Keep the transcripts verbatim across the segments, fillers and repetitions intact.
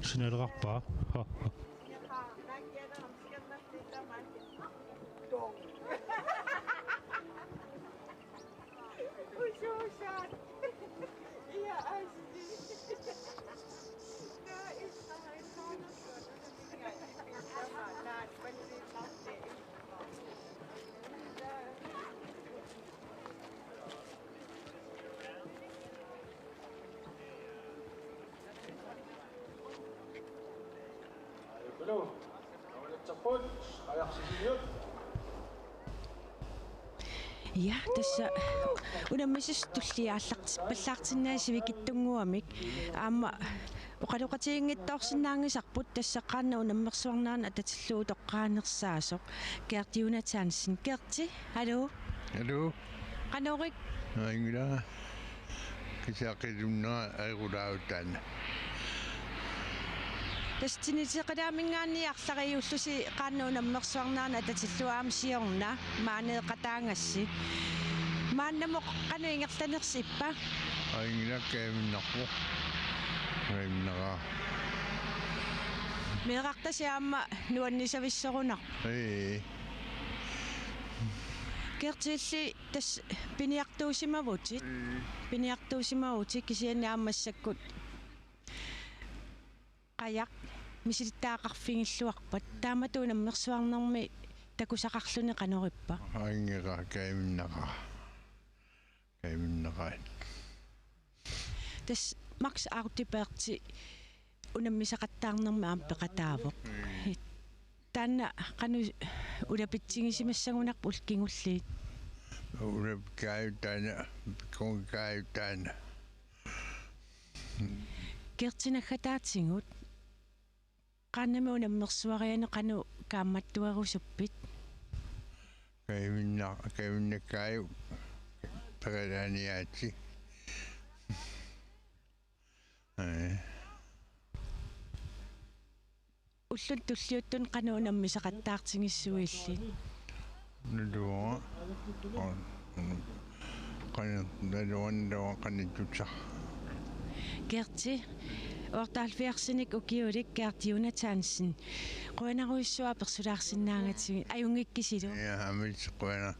Sinaleqarpa? Ja, tassa unammisaq tulliit aallartippallaartinnagit sivikitsunnguamik. Aamma oqaloqatiginngitsoorsinnaanngisarput, tassa qaannat unammersuarnerannik atatillugu toqqaanersaasoq, Gert Jonathansen. Gerti, hallo. Hallo. Qanoq ila? Aa, inngila. Kisiaqqilunnera ajorulaavoq taanna. Tassa tiniteqilaamingaanniit arlariullusi qaannat unammersuarnerannik atatillugu aamma siorna maaneeqataagassi. Maannamut qanoq ingerlanersi ippa? Aa, inngila, kajuminnarpoq. Kajuminneraa. Meerartasi aamma nuannisavissorunarpoq. Ee. Gerti, illit tassa piniartuusimavutit. Mm. Piniartuusimavutit kisianni aamma massakkut qajaq misilittagaqarfigilluarpat. Taamatut unammersuarnermi takusaqarluni qanoq ippa? Aa, inngila, kajuminneraa. Kajuminneraa. Tassa Max Audeberg unammisaqattaarnermi aamma peqataavoq. Mm. Taanna qanoq ulapitsigisimassagunarpa ullut kingulliit? Ulapikkaajuk taanna, pikkorikaajuk taanna. Gerti, naggataatigut qaannamut unammersuarianut qanoq kaammattuerusuppit? Kajuminna-, kajuminnakkaajuk peqalaaniaatsit. Ee. Ulluni tulliuttuni qanoq unammisaqattaartigissuit illit? Naluara. Qan-, qan-, naluara, naluara qanittutaq. Gerti, otteoghalvfjerdsinik ukiulik Gert Jonathansen. Qujanarujussuaq apersulaarsinnaagakkit. Ajunngikkisilu. Ja, aamma qujanaq.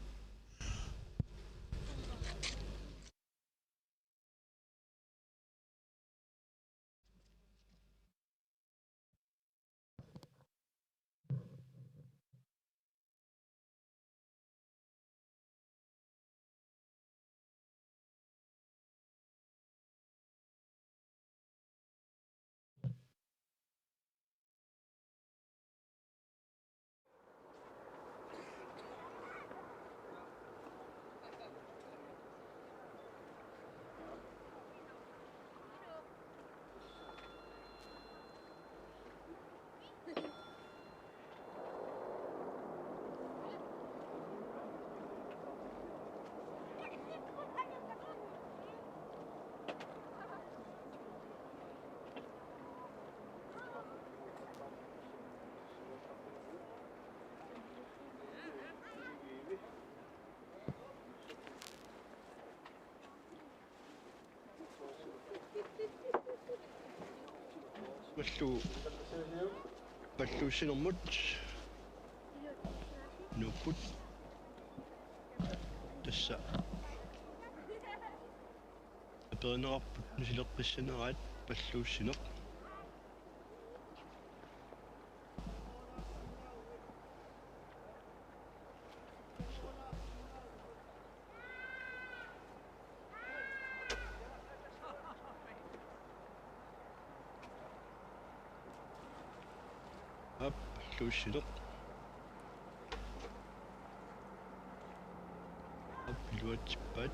Mallu-, palluussinermut nuupput. Tassa aperineqarput nusileqqissaneraat palluussineq. Aap, luussineq. Aap, iluatsippaat.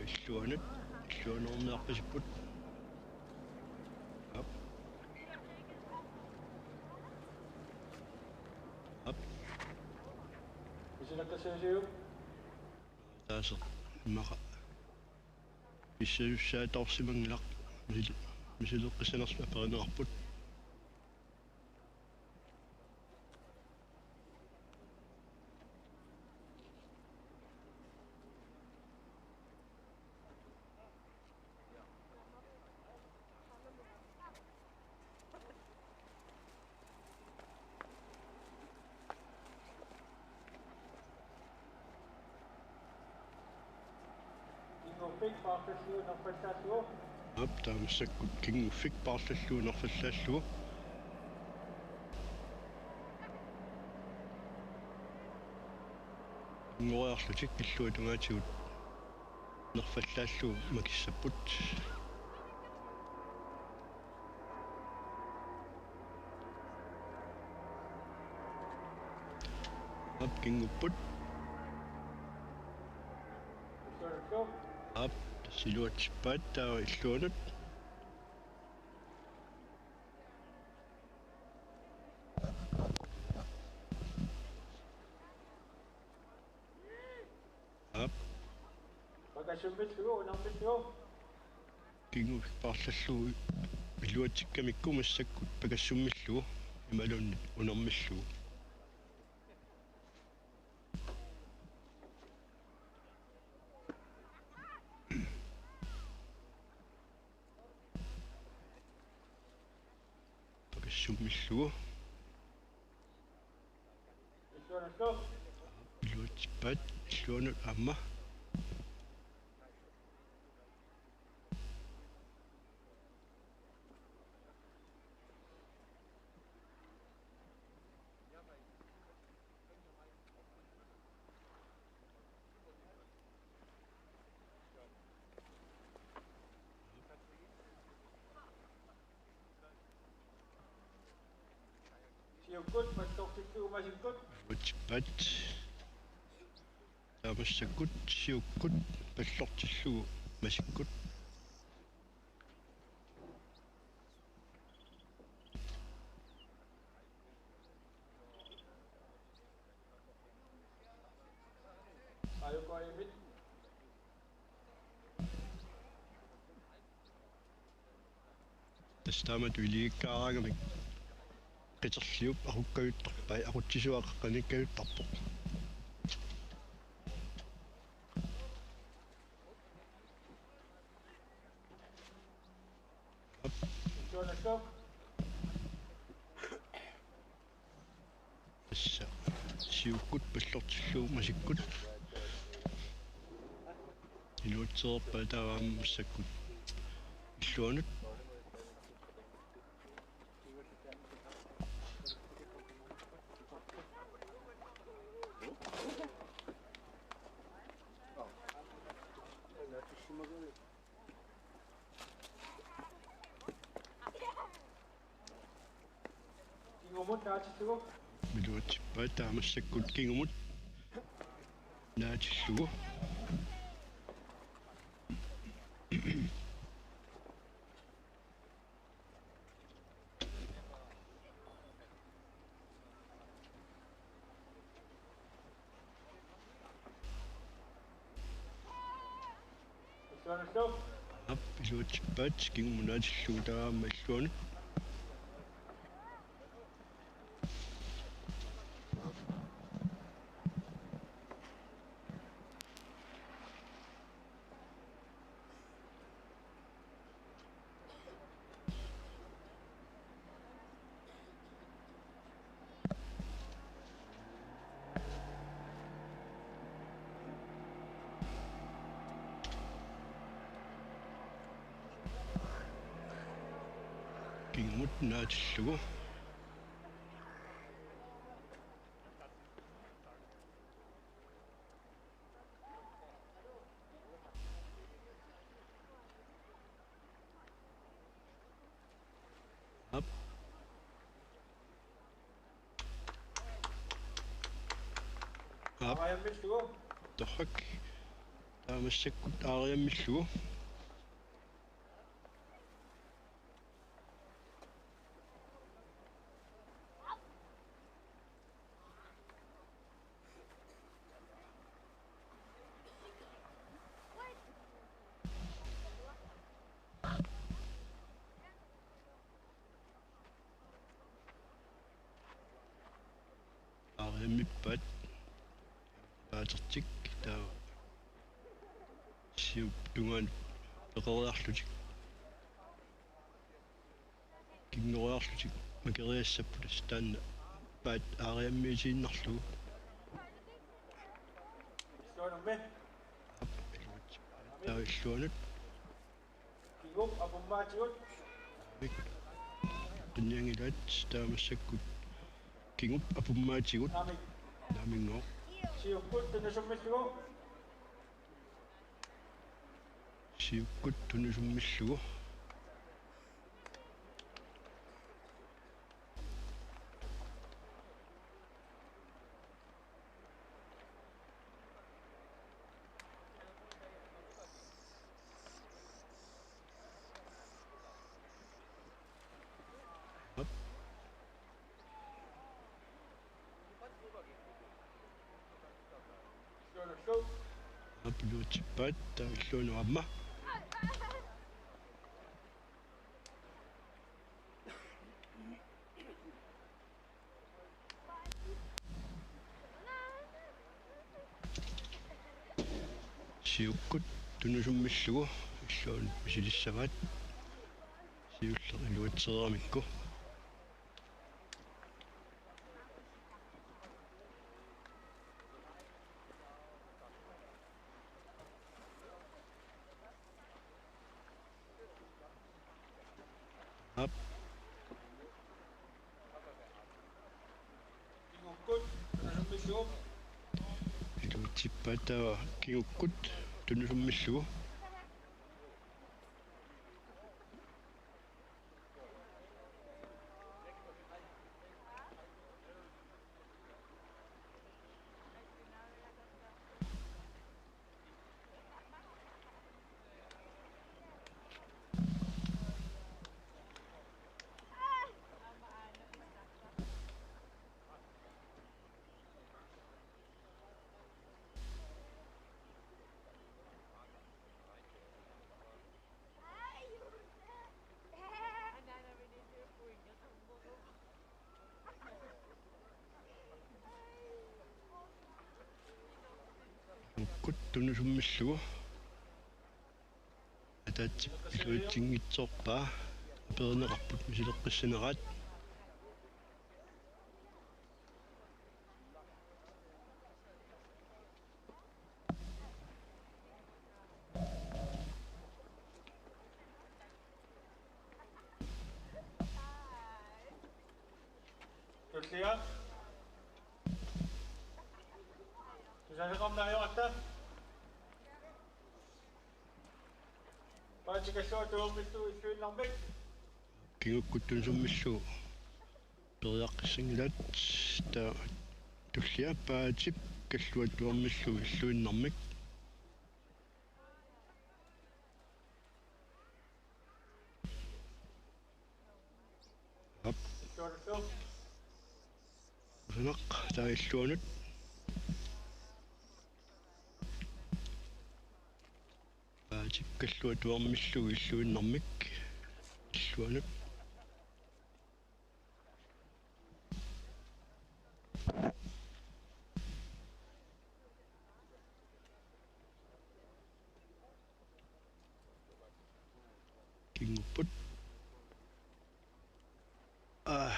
Illuanut, illuanuarniarpasipput. Aap. Aap. Misileqqissaasiuk? Taaseq immaqa. Pissasussaatoorsimanngilaq. Misil-, misileqqissanersut aperineqarput. Kinguffik paarlallugu nerfallaallugu. Aap, taava massakkut Kinguffik paarlallugu nerfallaallugu. Kinguariarlutik illuatungaatigut nerfallaallugu makissapput. Aap, kingupput. Aap, tassa iluatsippaat taava illuanut. Aap. Pakassummillugu, unamillugu. Kinguffik paarlallugu iluatsikkamikku massakkut pakassummillugu imaluunniit unamillugu. Pakassummillugu. Iluatsippaat, illuanut aamma. Siukkut, pallortillugu masikkut. Iluatsippaat. Taava massakkut siukkut pallortillugu masikkut. Ajukoimit. Tassa taamatut ilikkaraangamik qiterliup aqukkajuttarpai, aqutsisuaq qaqqanikkajuttarpoq. Tassa siukkut pallortillugu masikkut. Iluatsereerpaa taava aamma massakkut illuanut. Kingumut naatillugu. Iluatsippaat taava massakkut kingumut naatillugu. Aap, iluatsippaat kingumut naatillugu taava aamma illuanut. Kingumut naatillugu. Aap. Aap. Torrak. Taava massakkut aariammillugu. Aariammippaat. Paatertik taava siup tungaanut peqeriarlutik. Kinngoriarlutik makeriassapput, tassa taanna paat aariammiisiinnarlugu. Taava illuanut. Kingup apummaatigut. Mik. Qinnianngilaat, taava massakkut kingup apummaatigut. Naamik. Naaminngooq. Siukkut tunusummillugu. Siukkut tunusummillugu. Aap. Aap, iluatsippaat, taava illuanut aamma. Siukkut tunusummillugu illuanut misilissavaat. Siulleq iluatseeramikku. Aap. Kingukkut tunusummillugu. Iluatsippaat, taava kingukkut tunusummillugu. Kingukkut tunusummillugu. Ataatsip iluatsinngitsoorpaa. Aperineqarput misileqqissaneraat. Tullia. Tusaaseqarneq ajoratta. Paatsi kalluattuarmillugu illuinnarmik. Kingukkut tunusummillugu periarfissanngilaat, taava Tullia Paatip kalluattuarmillugu illuinnarmik. Aap. Usanaq, taava illuanut. Paatip kalluattuarmillugu illuinnarmik. Illuanut. Kingupput. Aa.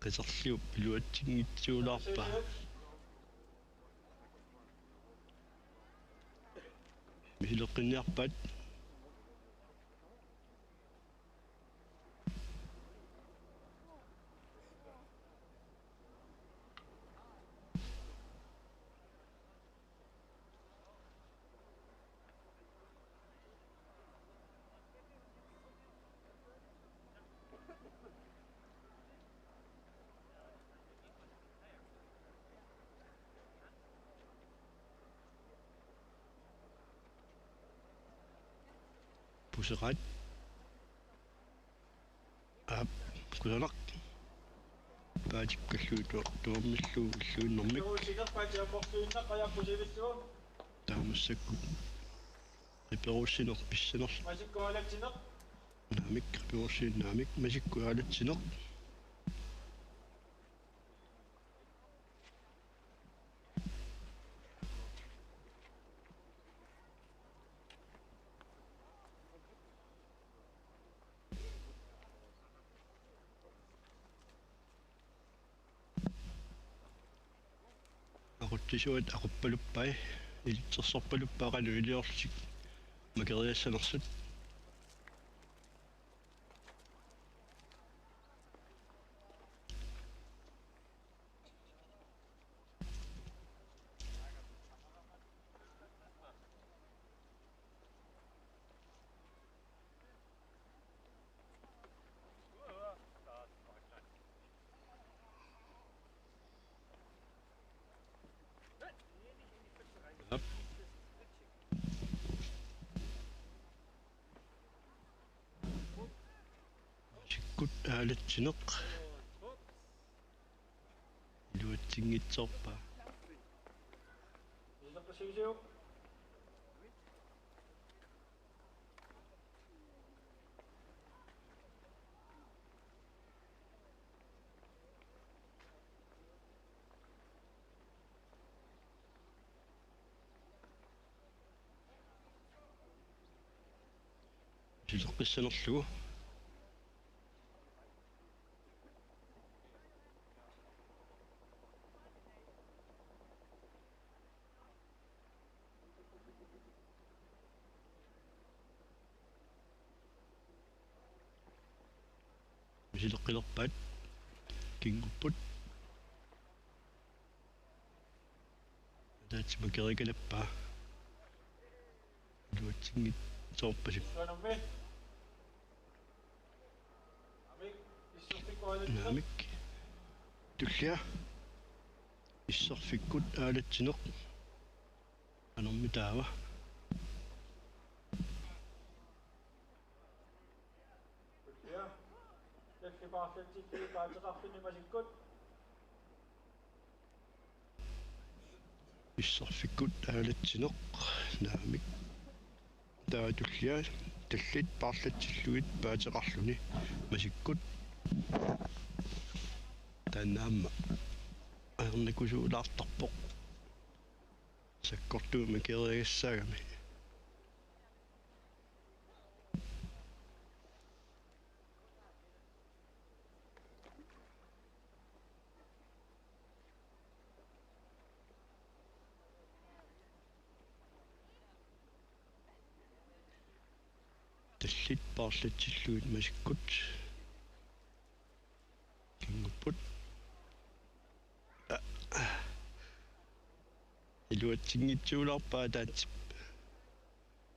Qiterliup iluatsinngitsuulaarpaa. Misileqqinniarpaat. Puseqaat. Aap, kusanaq. Paatikkallu tu-, tuammillu illuinnarmik. Sinerpaati aporluinnaq ajappusivissuaq. Taamassakku. Qiperussineq pissanerl-. Masikku aalatsineq. Naamik, qiperussineq naamik, masikku aalatsineq. Aqutsisuat aquppaluppai, ilitsersorpaluppai qanoq iliorlutik makeriassanersut. Sikkut aalatsineq. Iluatsinngitsoorpaa. Sileqqissanerlugu. Misileqqilerpaat. Kingupput. Ataatsip makerikalappaa. Iluatsinngitsoorpasippoq. Naamik. Tullia. Isserfikkut aalatsineq. Qanormi taava? Tullia. Leffi paarlatsillugu paateqarluni masikkut. Isserfikkut aalatsineq. Naamik. Taava tullia. Tallit paarlatsillugit paateqarluni masikkut. Taanna aamma ajornakusuulaartarpoq. Sakkortuumik makeriagassaagami. Tallit paarlatsillugit masikkut. Kingupput. Aa. Iluatsinngitsuulaarpaa ataatsip.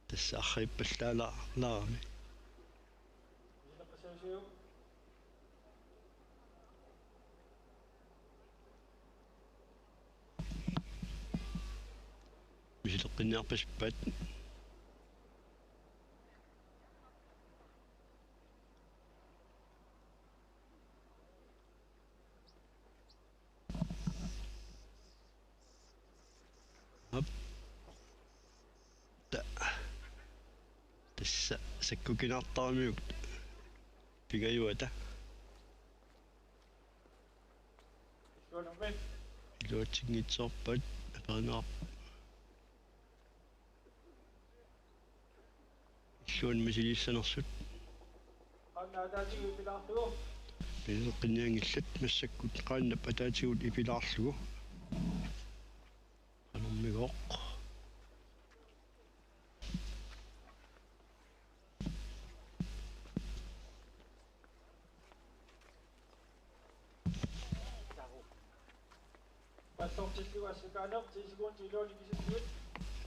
Tassa arriippallaalaarami. Misileqqinniarpasippaat. Aap. Ta-, tassa sakkukinaartaramiuk pingajuata. Iluatsinngitsoorpaat aperineqarpoq. Illuanni misiliissanersut. Qaannat ataatigut ipilaarlugu. Misileqqinnianngillat massakkut qaannap ataatigut ipilaarlugu. Qanormigooq. Pallortillugu assakaaneq ti sekundit iluani kisittuit.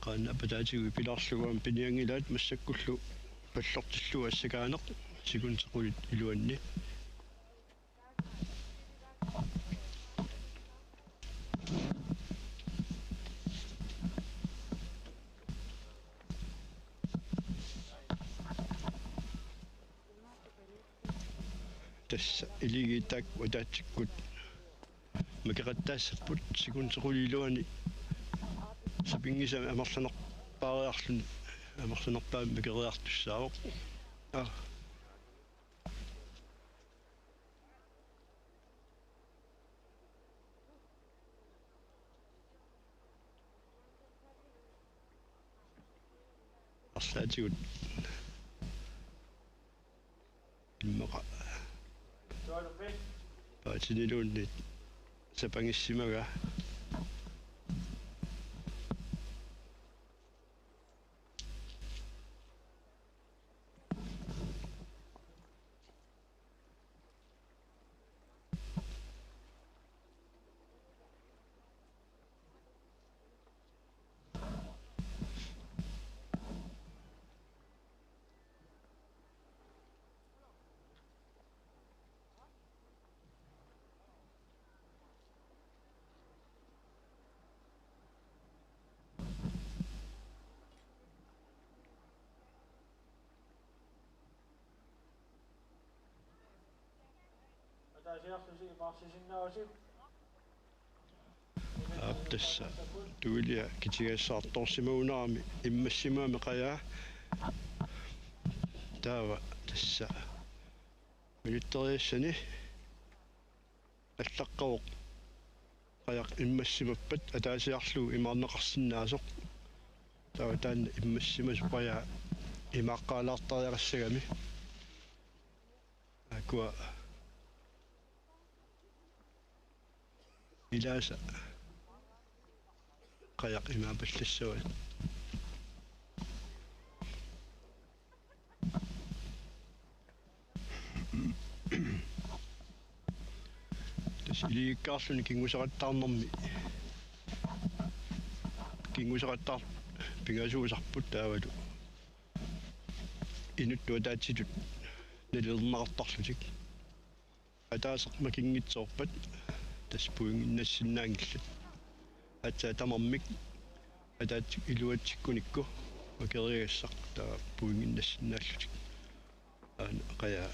Qaannap ataatigut ipilaarlugu aamma pinianngilaat massakkullu pallortillugu assakaaneq sekundit qulit iluanni. Tassa iligiit taakku ataatsikkut makeqattaassapput, sekundit qulit iluanni sapinngisamik amerlanerpaariarluni, amerlanerpaamik makeriartussaavoq. Aa. Arlaatigut immaqa paatiniluunniit sapangissimagaa. Ataasiarlusi imaarsisinnaavasi. Aap, tassa tuilia kitigaassaartorsimagunarami immassimagami qajaa. Taava tassa minutteriassani allaqqavoq qajaq immassimappat ataasiarlugu imaarneqarsinnaasoq. Taava taanna immassimasoq qajaa imaaqqaalaartariaqassagami. Aakkua ilaasa qajaq imaapallassavat. Tassa iligiikkaarluni kinngusaqattaarnermi, kinngusaqattaartut pingasuusarput taavalu inuttut ataatsitut nalilerneqartarlutik. Ataaseq makinngitsoorpat tassa pointinnassinnaanngillat. Aatsaat tamarmik ataatsip iluatsikkunikku makeriagassaq taava pointinnassinnaalluni. Aana qajaa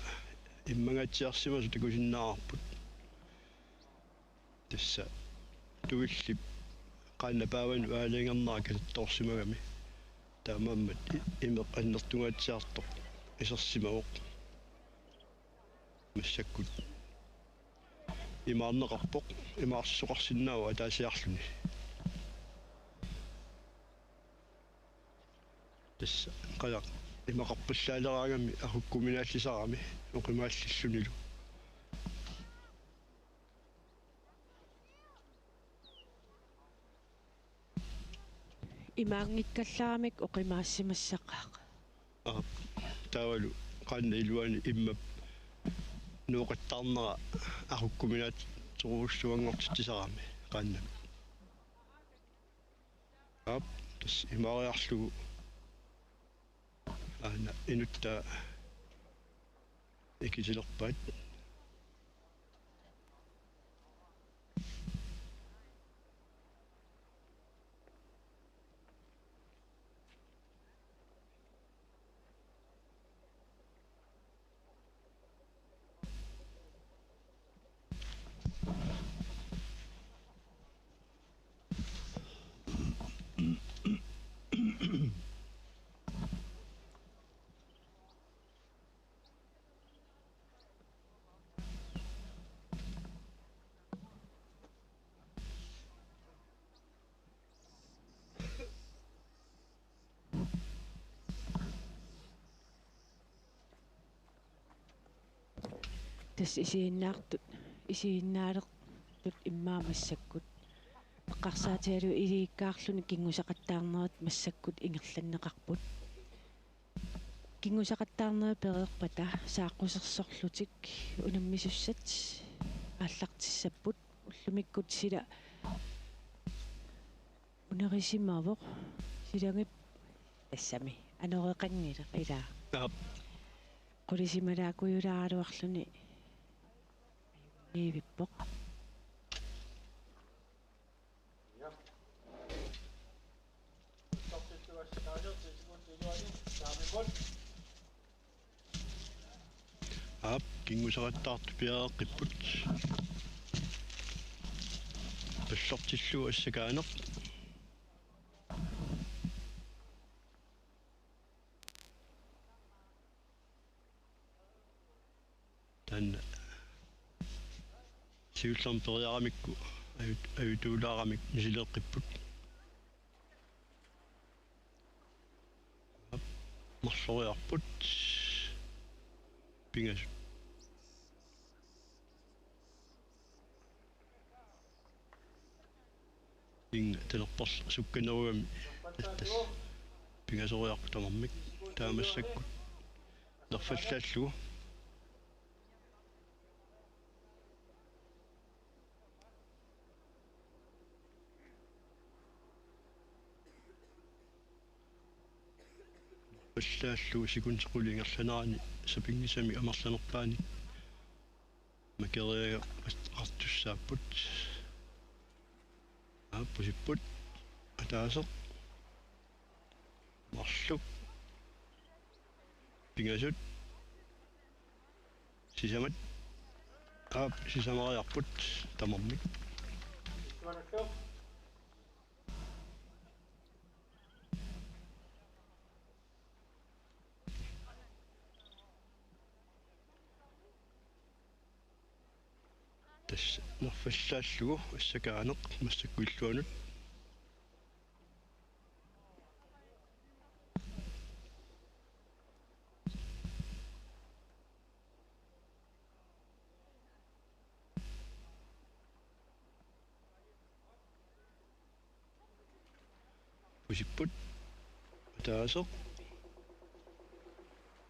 immangaatsiarsimasoq takusinnaavarput. Tassa tuillip qaannap paavanut aalajangernera katattoorsimagami. Taamaammat i-, imeq annertungaatsiartoq isersimavoq. Massakkut imaarneqarpoq, imaarsisoqarsinnaavoq ataasiarluni. Tassa qajaq imaqarpallaaleraangami arukkuminaallisarami oqimaallillunilu. Imaanngikkallaramik oqimaassimassa qajaq. Aap, taavalu qaannap iluani immap nooqattaarnera arukkuminaatsorujussuanngortitsisarami qaannamik. Aap, tassa imaariarlugu aana inuttaa ikitilerpaat. Tassa isiginnaartut, isiginnaalertut immaqa massakkut. Eqqarsaatigalugu iligiikkaarluni kinngusaqattaarnerit massakkut ingerlanneqarput. Kinngusaqattaarnerit pereerpata saaqqusersorlutik unammisussat aallartissapput. Ullumikkut sila unerisimavoq. Silagip tassami anoreqanngilaq ilaa. Aap. Qulisimalaakujulaaraluarluni ajunngivippoq. Aap, kinguseqattaartut piareeqqipput. Pallortillugu assakaaneq. Taanna siullermik periaramikku ajut-, ajutuulaaramik misileeqqipput. Marloriarput. Pingasut. Inga talerperlu sukkanerugami. Tassa pingasoriarput tamarmik. Taava massakkut nerfallaallugu. Nerfallaallugu sekundit qulit ingerlanerani sapinngisamik amerlanerpaani makeriagartussaapput. Aap, pusipput. Ataaseq. Marluk. Pingasut. Sisamat. Aap, sisamariarput tamarmik. Tassa nerfallaallugu assakaaneq massakkut illuanut. Pusipput. Ataaseq.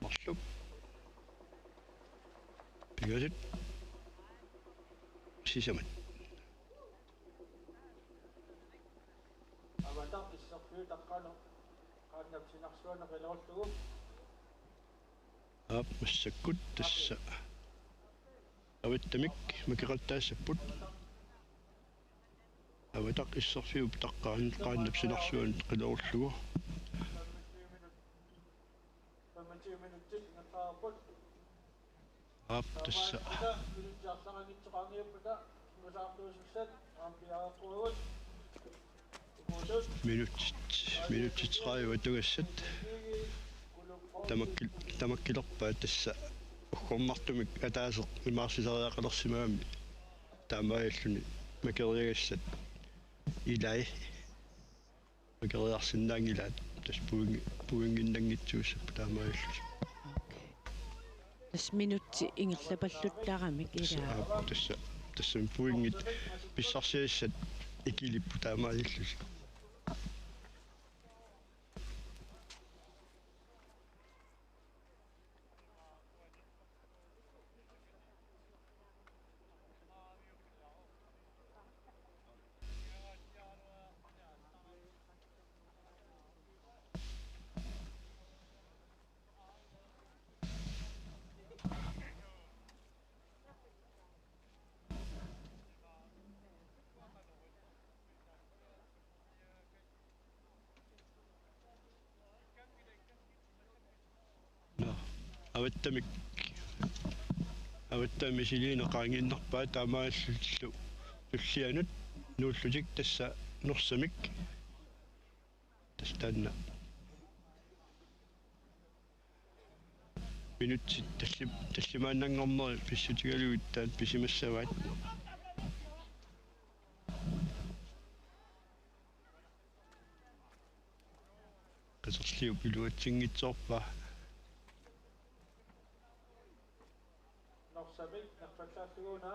Marluk. Pingasut. Sisamat. Avataq isserfiup taqqalu qaannap sinarsuanut qilerullugu. Aap, massakkut tassa avattamik makeqattaassapput. Avataq isserfiup taqqalu qaannap sinarsuanut qilerullugu. Aap, tassa. Minutsit, minutsit tredive atugassat. Tamakkil-, tamakkilerpaat tassa uggornartumik ataaseq imaarsisariaqalersimagami taamaalilluni makeriagassat ilai makeriarsinnaanngilaat, tassa pointi-, pointinnanngitsuussapput taamaalillutik. Okay. Tassa minutsit ingerlapalluttaramik. Tassa, ilaa. Aap, tassa, tassami pointit pissarsiassat ikilipput taamaalillutik. Nå, avattamik. Avattamik misiliineq qaangiinnarpaa taamaalillunilu tullianut nuullutik tassa Norsamik. Tassa taanna. Minutsit tallim-, tallimaannanngornerit pissutigalugit taanna pisimassavaat. Katerliup iluatsinngitsoorpaa. Norsamik nerfallaallugu una.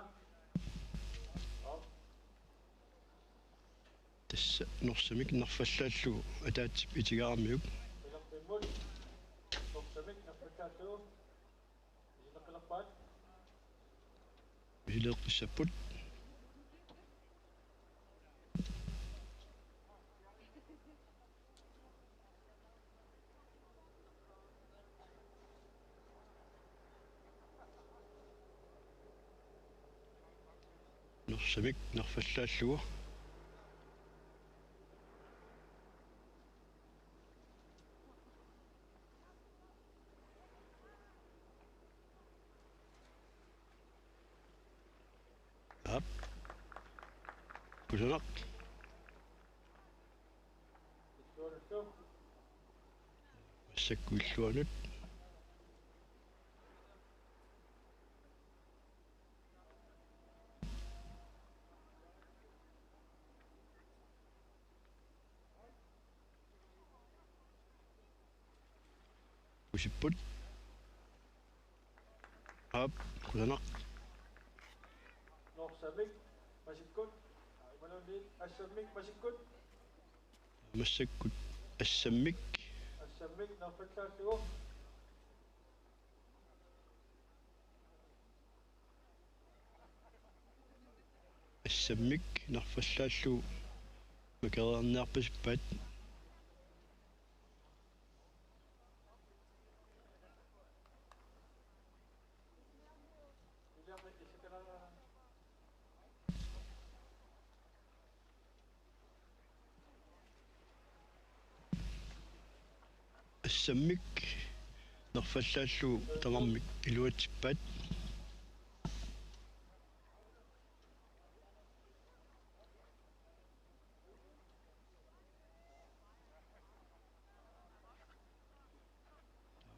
Tassa Norsamik nerfallaallugu ataatsip itigaramiuk. Pilerpimmut. Norsamik nerfallaallugu. Misileeqqissapput. Norsamik nerfallaallugu. Aap. Kusanaq. Massakkut illuanut. Usipput. Aap, kusanaq. Norsavik, Masikkut. Imaluunniit Assammik, Masikkut. Massakkut Assammik. Assammik nerfallaallugu. Assammik nerfallaallugu makereerniarpasippaat. Assammik nerfallaallugu tamarmik iluatsippaat.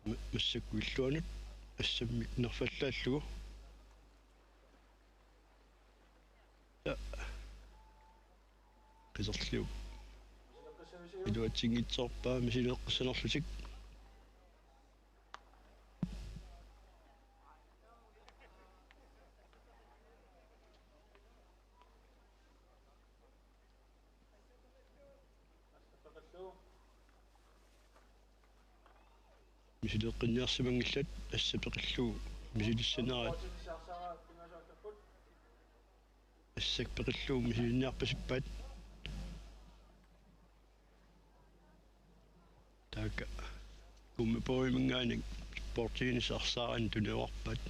Ma-, massakkut illuanut Assammik nerfallaallugu. Ja. Qiserliup iluatsinngitsoorpaa misileqqissanerlutik. Misileqqinniarsimanngillat, Assap peqillugu misilissaneraat. Assap peqillugu misilinniarpasippaat. Taakku Gummibågiminngaanniit sportiinissaq arsaarani tuniorarpaat.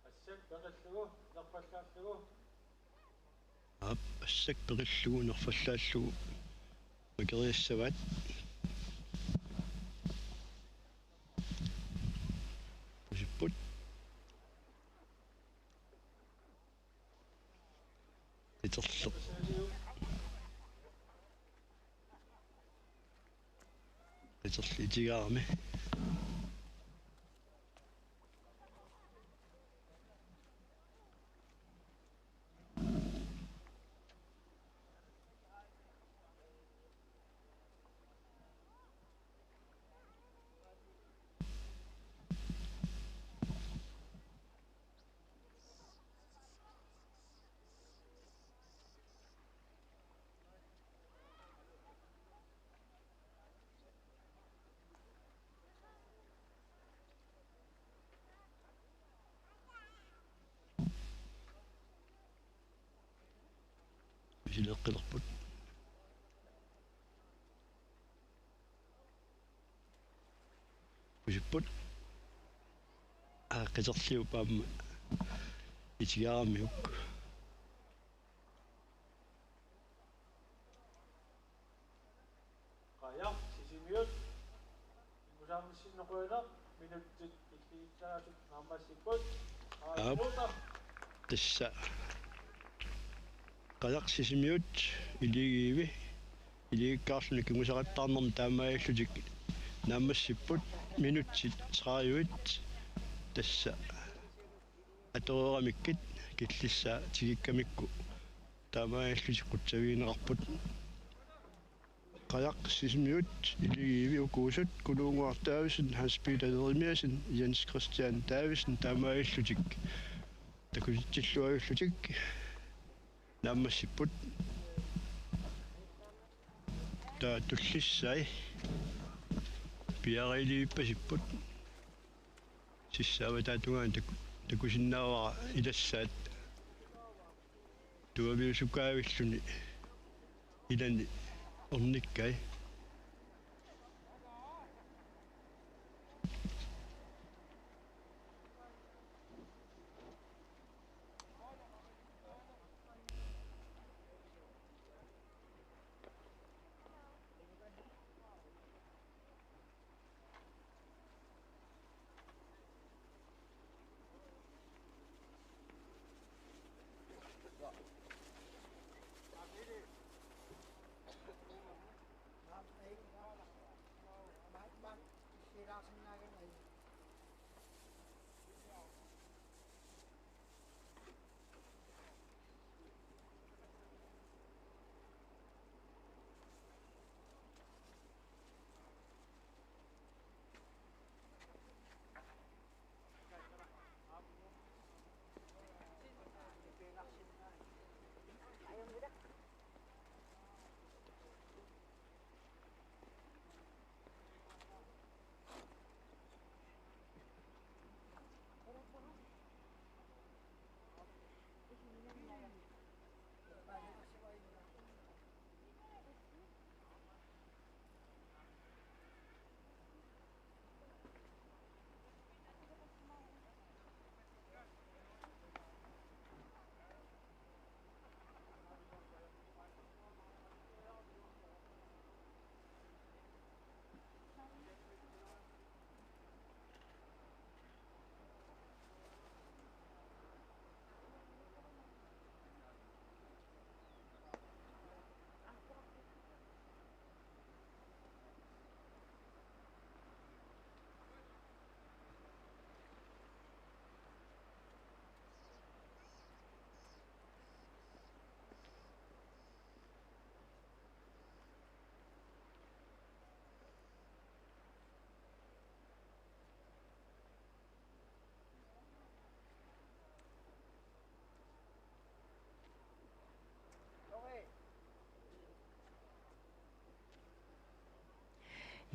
Assap peqillugu nerfallaallugu. Aap, Assap peqillugu nerfallaallugu makeriassavaat. Usipput. Qiserleq. Qiserleq itigarami. Misileqqilerput. Usipput. Aa, qiserliup aamma itigaramiuk. Qajaq Sisimiut. Imusaarnissinneq qujanaq, minutsit killigissaasut naammassipput. Aap. Aajuna. Tassa. Qajaq Sisimiut, Iligiivi. Iligikkaarluni kingusaqattaarnermi taamaalillutik naammassipput, minutsit tredive. Tassa. Atoreeramikkit killissaa tigikkamikku taamaalillutik qutsavigineqarput. Qajaq Sisimiut, Iligiivi ukuusut, Kunuunnguaq Davidsen, Hans Peter Jeremiassen, Jens Christian Davidsen taamaalillutik takusitsilluavillutik naammassipput. Taava tullissai piareerpasipput. Sissaavataata tungaanut tak-, takusinnaavara ilassaat tuaviusukaavilluni ilani Ornikkai.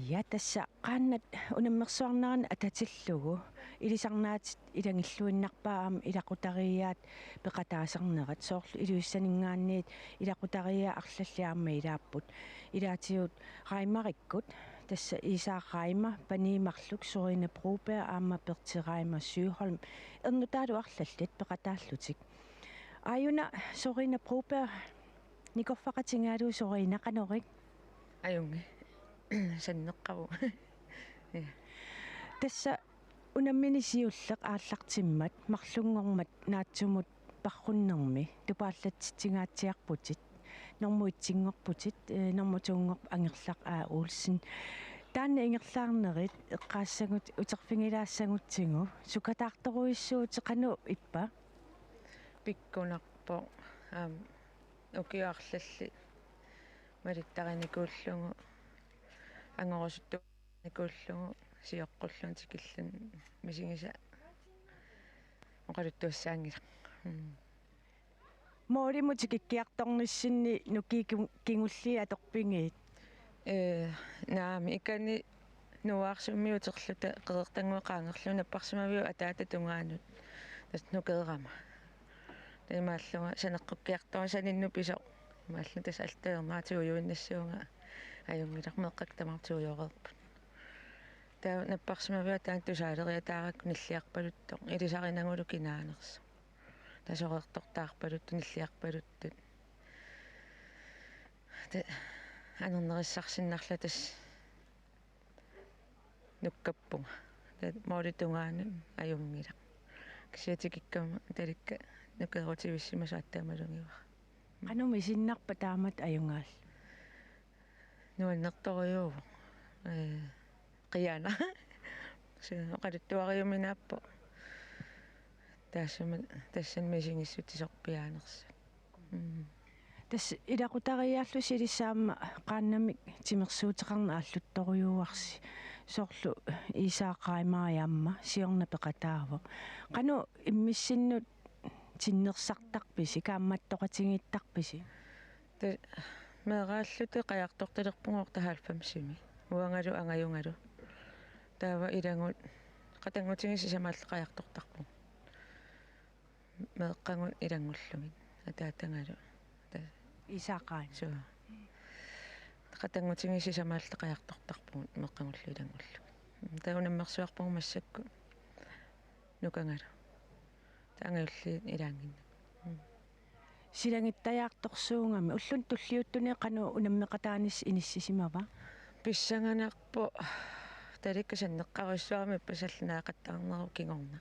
Ja, tassa qaannat unammersuarnerani atatillugu ilisarnaatit ilagilluinnarpaa aamma ilaqutariiaat peqataasarnerat, soorlu Ilulissaninngaanniit ilaqutariiaat arlallit aamma ilaapput. Ilaatigut Reimarikkut, tassa Isak Reimer panii marluk, Sorina Broberg aamma Berthe Reimer Søholm, ernutaalu arlallit peqataallutik. Aajuna Sorina Broberg, nikorfaqatigaalu Sorina, qanoq ila? Ajunngilaq. Sanneqqavugut. Ja. Tassa unammini siulleq aallartimmat marlunngormat naatsumut parrunnermi tupaallatsitsigaatsiarputit, normu etsinngorputit, eh, normu toonngorpoq Angerlaq A. Olsen. Taanna ingerlaarnerit eqqaassagut-, uterfigilaassagutsigu, sukataartorujussuutit, qanoq ippa? Pikkunarpoq, aamma, ukiut arlallit malittarinikuullugu, angorusuttuarnikuullugu, sioqqullugit tikillugu misigisat oqaluttuassaanngilaq. Mm. Målimut tikikkiartornissinni nukiit ki-, kingulliit atorpigiit? Ee, naamik, ikani Nuuaarsummiit uterluta qeqertannguit qaangerlugit napparsimaviuvoq ataata tungaanut. Tassa nukeerama. Taava imaallunga saneqqukkiartorama saninnut pisoq. Imaallunga tassa allatut ajornartigujuinnassuunga, ajunngilaq, meeqqakka tamarmik tuujoreerput. Taava napparsimaviuvoq ataanut tusaaleriataarakku nilliarpaluttoq. Ilisarinagulu kinaanersoq. Tasoreertortaarpaluttoq, nilliarpaluttut. Taava anernerissarsinnarlunga tassa nukkappunga. Taava målip tungaanut ajunngilaq. Kisianni tikikkama talikka nukeerutivissimasut aatsaat malugivara. Qanoq misinnarpa taamatut ajugaallu? Nuannertorujuuvoq. Ee, qiana. Suu, oqaluttuariuminaappoq. Taassuma, tassani misigissutit sorpiaanersut. Mm. Tassa ilaqutariiaallusi ilissi aamma qaannamik timersuuteqarneq aalluttorujuuarsi. Soorlu Isak Reimer aamma siorna peqataavoq. Qanoq immissinnut tinnersartarpisi, kaammattoqatigiittarpisi? Tassa meeraalluta qajartortalerpunga otteoghalvfemsimi. Uangalu angajungalu. Taava ilagut qatanngutigiit sisamaallu qajartortarpugut. Meeqqagut ilanngullugit. Ataatangalu. Ta- Isak Reimer. Suu. qatanngutigiit sisamaallutik qajartortarpugut meeqqagullu ilanngullu. Taava unammersuarpugut massakkut nukagalu. Taava angajulliit ilaannginnakku. Mm. Silagittajaartorsuugami ulluni tulliuttuni qanoq unammeqataanissi inissisimava? Pissanganarpoq, talikka sanneqqarujussuarmik ippassaq naaqattaarnerup kingorna.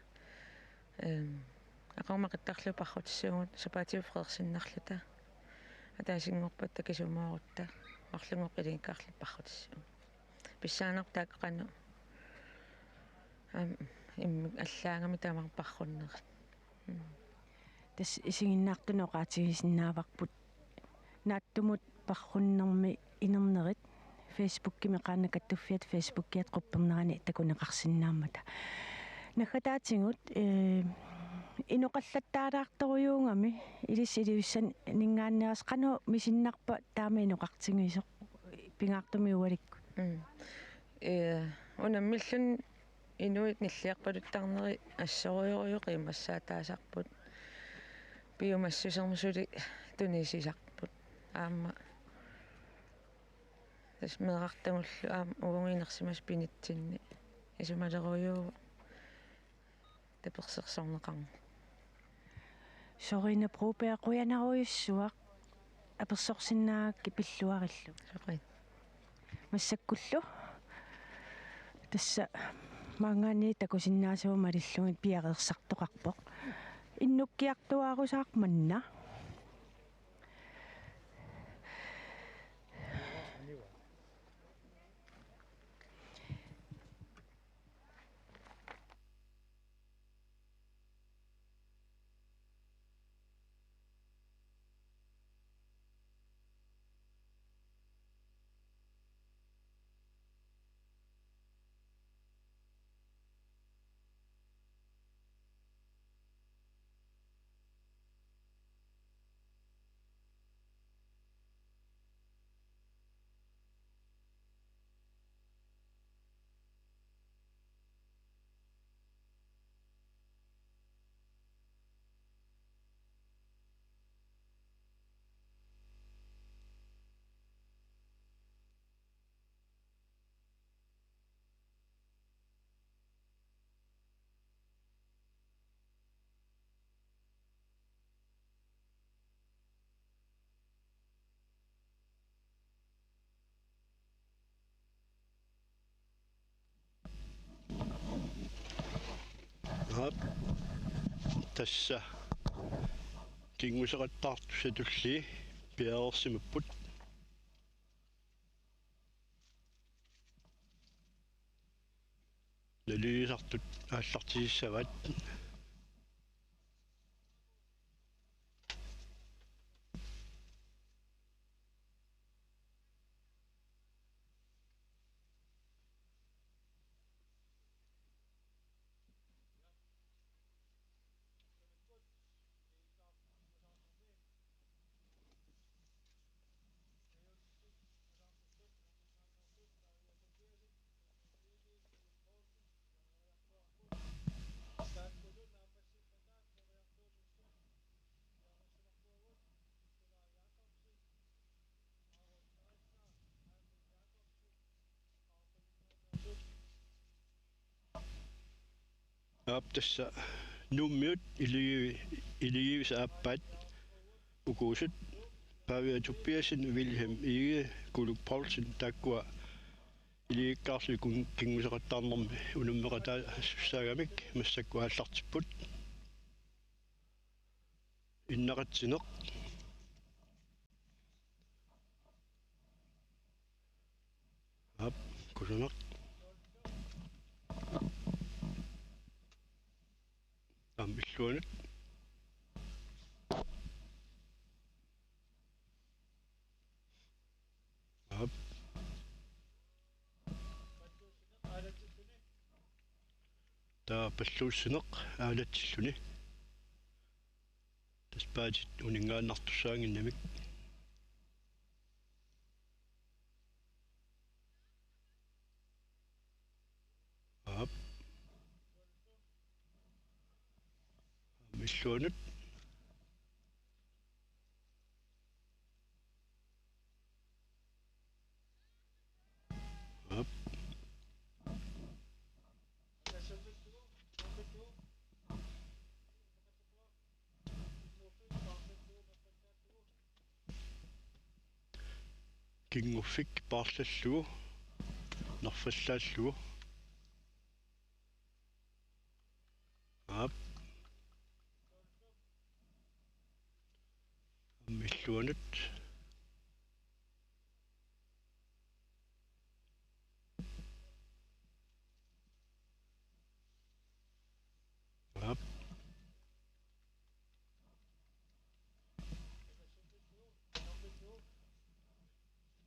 Ehm, aqagumut qittarlu parrutissuugut sapaatip-aap freersinnarluta. Ataasinngorpat takisumoorutta. Marlunngorpat ilinngikkaarluta parrutissuugut. Pissanganarpoq taakku qanoq. Aamma immikkut allaagami tamarmik parrunnerit. Mm. Tassa isiginnaartunut oqaatigisinnaavarput. Naatsumut parrunnermi inernerit Facebookimi, Qaannat Kattuffiata Facebookiata quppernerani takuneqarsinnaammata. Naggataatigut, eh, inoqallattaalaartorujuugami ilissi ilivissaninngaanneersoq, qanoq misinnarpa taama inoqartigisoq pingaartumik ualikkut? Mm. Eh, unammilluni inuit nilliarpaluttarneri assorujorujuuvoq, qiimmassaataasarput, piumassusermik suli tunisisarput. Aamma tassa meerartagullu aamma uagut inersimasut pinitsinni isumalerujuuvoq tapersersorneqarneq. Sørine Broberg, qujanarujussuaq apersorsinnaagakkit pilluarillu. Soqi. Massakkullu tassa maanngaanniit takusinnaasavut malillugit piareersartoqarpoq. Innukkiartuaarusaaq manna. Aap. Tassa kinguseqattaartussatulli piareersimapput. Naligiisartut aallartisissavaat. Aap, tassa Nuummiut iligiivi-, iligiivisa aappaat ukuusut Pavia Tobiassen, Wilhelm Egede, Kulu Poulsen taakkua iligikkaarlugit kun-, kinguseqattaarnermi unammeqataasussaagamik massakkut aallartipput. Innaqatsineq. Aap, kusanaq. Aamma illuanut. Aap. Taava palluussineq aalatsilluni. Tassa paatit uninngaannartussaannginnamik. Aap. Aamma illuanut. Kinguffik paarlallugu, nerfallaallugu. Aap. Aamma illuanut. Aap.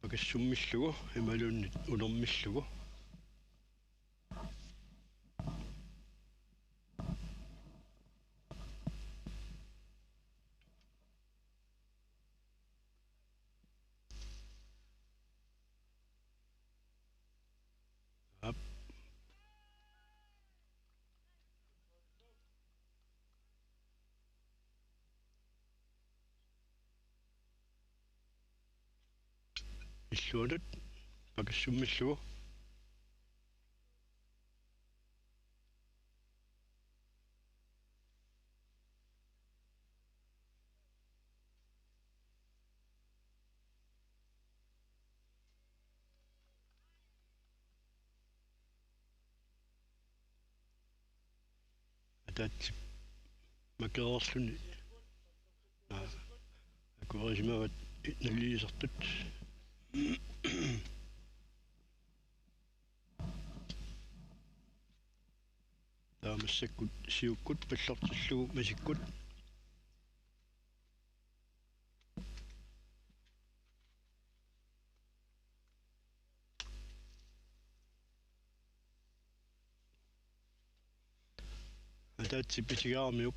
Pakassummillugu imaluunniit unermillugu. Aap. Illuanut pakassummillugu. Ataatsip makereerluni. Aa, akuerisimavaat nalilertut. Taava massakkut siukkut pallortillugu masikkut. Ataatsip isigaaramiuk.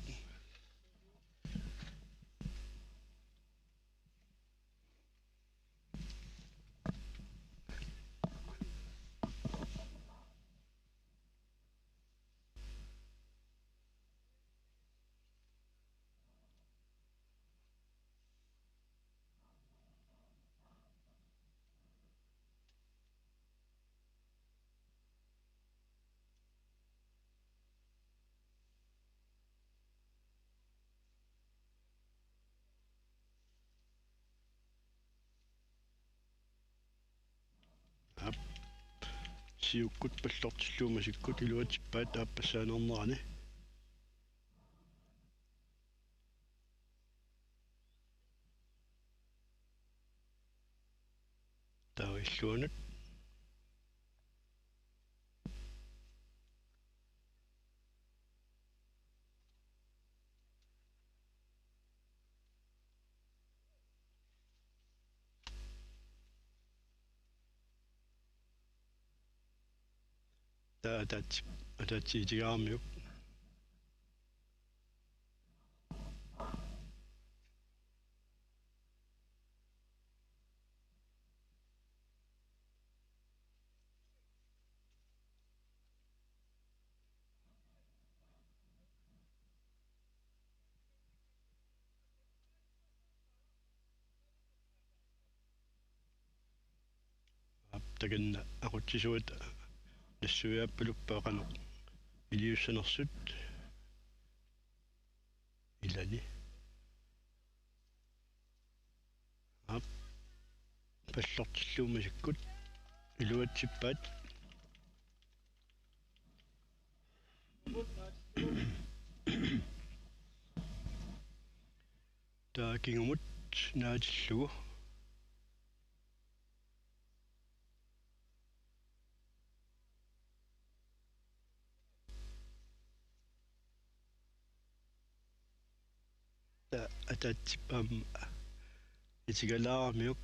Aap. Siukkut pallortillugu masikkut iluatsippaat aappassaaneernerani. Taava illuanut. Taava ataatsip, ataatsip isigaaramiuk. Aap, takanna aqutsisuata nassuiaappaluppoq qanoq iliussanersut ilani. Aap. Pallortillugu masikkut iluatsippaat. Taava kingumut naatillugu. Taava ataatsip aamma isigalaaramiuk.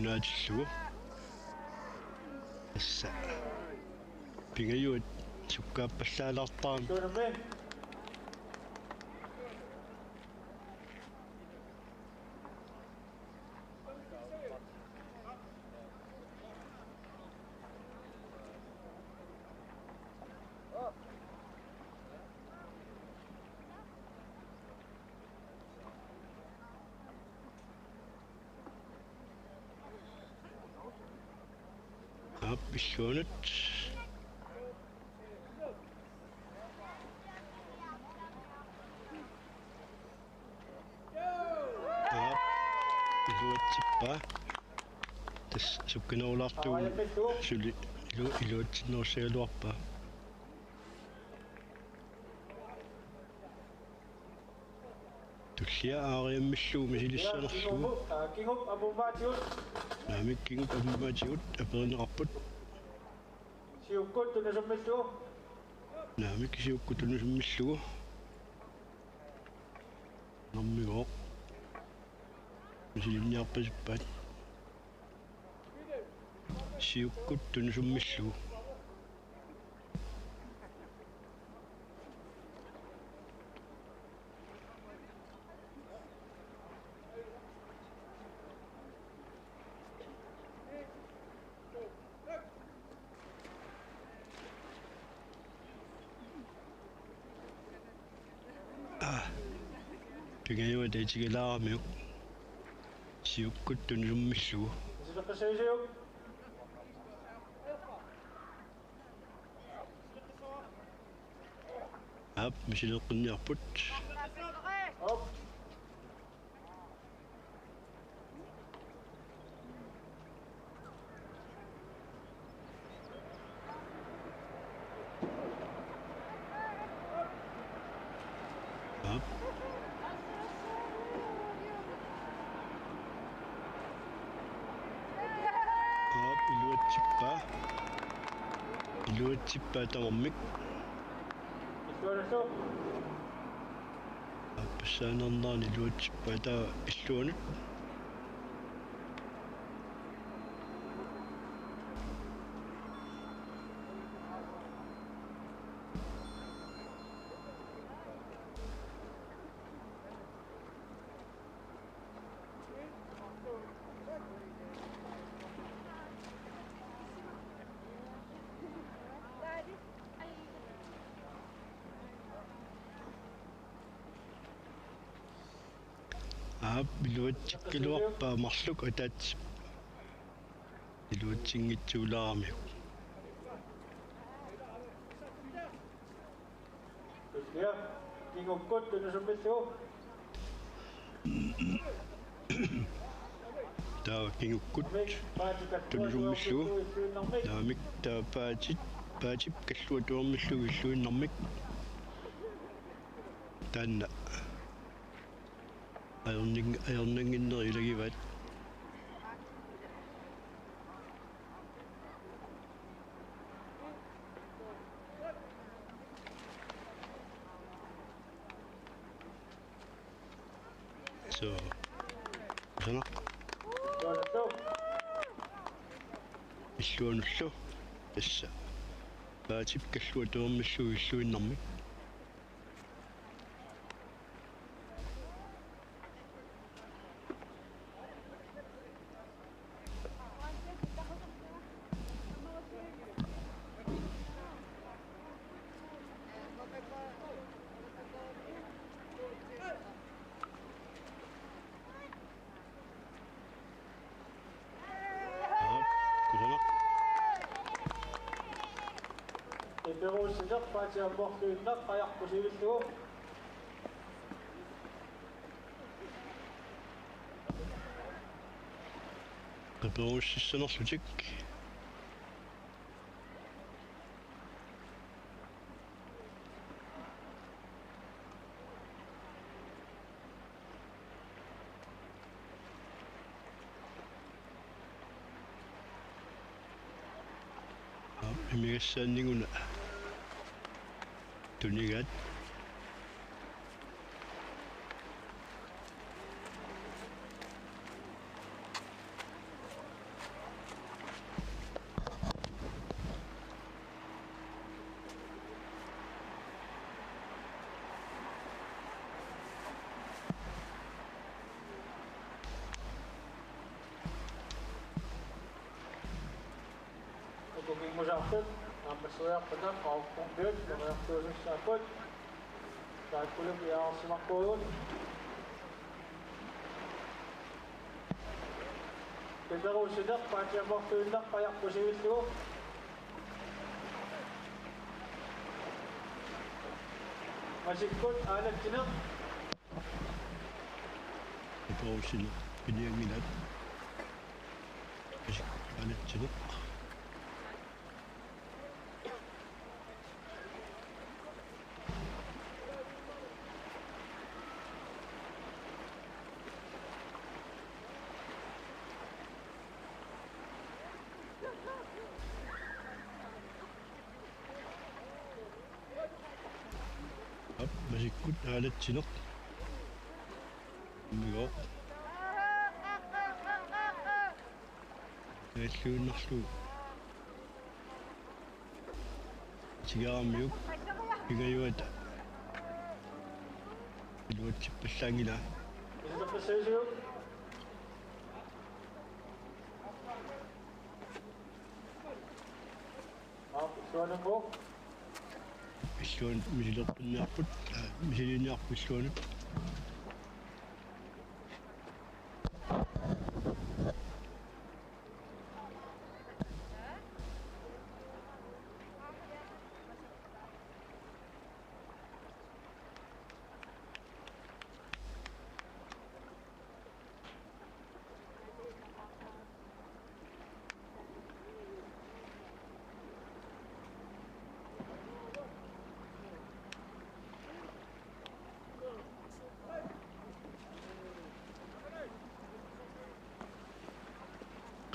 Aatillugu. Tassa. Pingajuat sukkaappallaalaartarami. Aap, illuanut. Aap, iluatsippaa. Tassa sukkanerulaartugut suli ilu-, iluatsinnerussagaluarpaa. Tullia aariammillugu misilissanerlugu. Kingup, aa, kingup ammummaatigut. Naamik, kingup ammummaatigut aperineqarput. Siukkut tunusummillugu. Naamik, siukkut tunusummillugu. Nammigooq. Misilinniarpasippaat. Siukkut tunusummillugu. Aa, pingajuat tigulaaramiuk. Siukkut tunusummillugu. Aap, misileqqinniarput. Aap. Aap, iluatsippaa. Iluatsippaa tamarmik. Aappassaanarnerani iluatsippaa taava illuanut. Aap, iluatsikkaluarpaa marluk ataatsip. Iluatsinngitsuulaaramiuk. Tullia, kingukkut tunusummillugu. Taava kingukkut tunusummillugu. Naamik, taava paatit, paatip kalluatuarmillugu illuinnarmik. Taanna. Ajorning-, ajornannginnerit ilagivaat. So. Sana. Illuanullu. Tassa. Paatip kalluatuarmillugu illuinnarmik. Aap, kusanaq. Qeqeruussineq paatsi ammuarluinnaq qajarput sivillugu. Qeqeruussissanerlutik. Aap, imigassaannik una tunigaat. Ukinngusaartut naammasseriarpata qaarpungiut periartuusussaapput. Taakkuluk piareersimaqqusaagut. Peter Olsenerp paatiamuartuinnaq qajarpusivillugu. Masikkut aalatsineq. Peter Olsenerp pinianngilaat. Masikkut aalatsineq. Aap, masikkut aalatsineq. Umigo. Naalluinnarlugu. Tigaarmiuk. Pingajuata. Iluatsippallaanngilaq. Aap, illuanut. Illuanut misilerpinniarput, aa, misiliiniarput illuanut.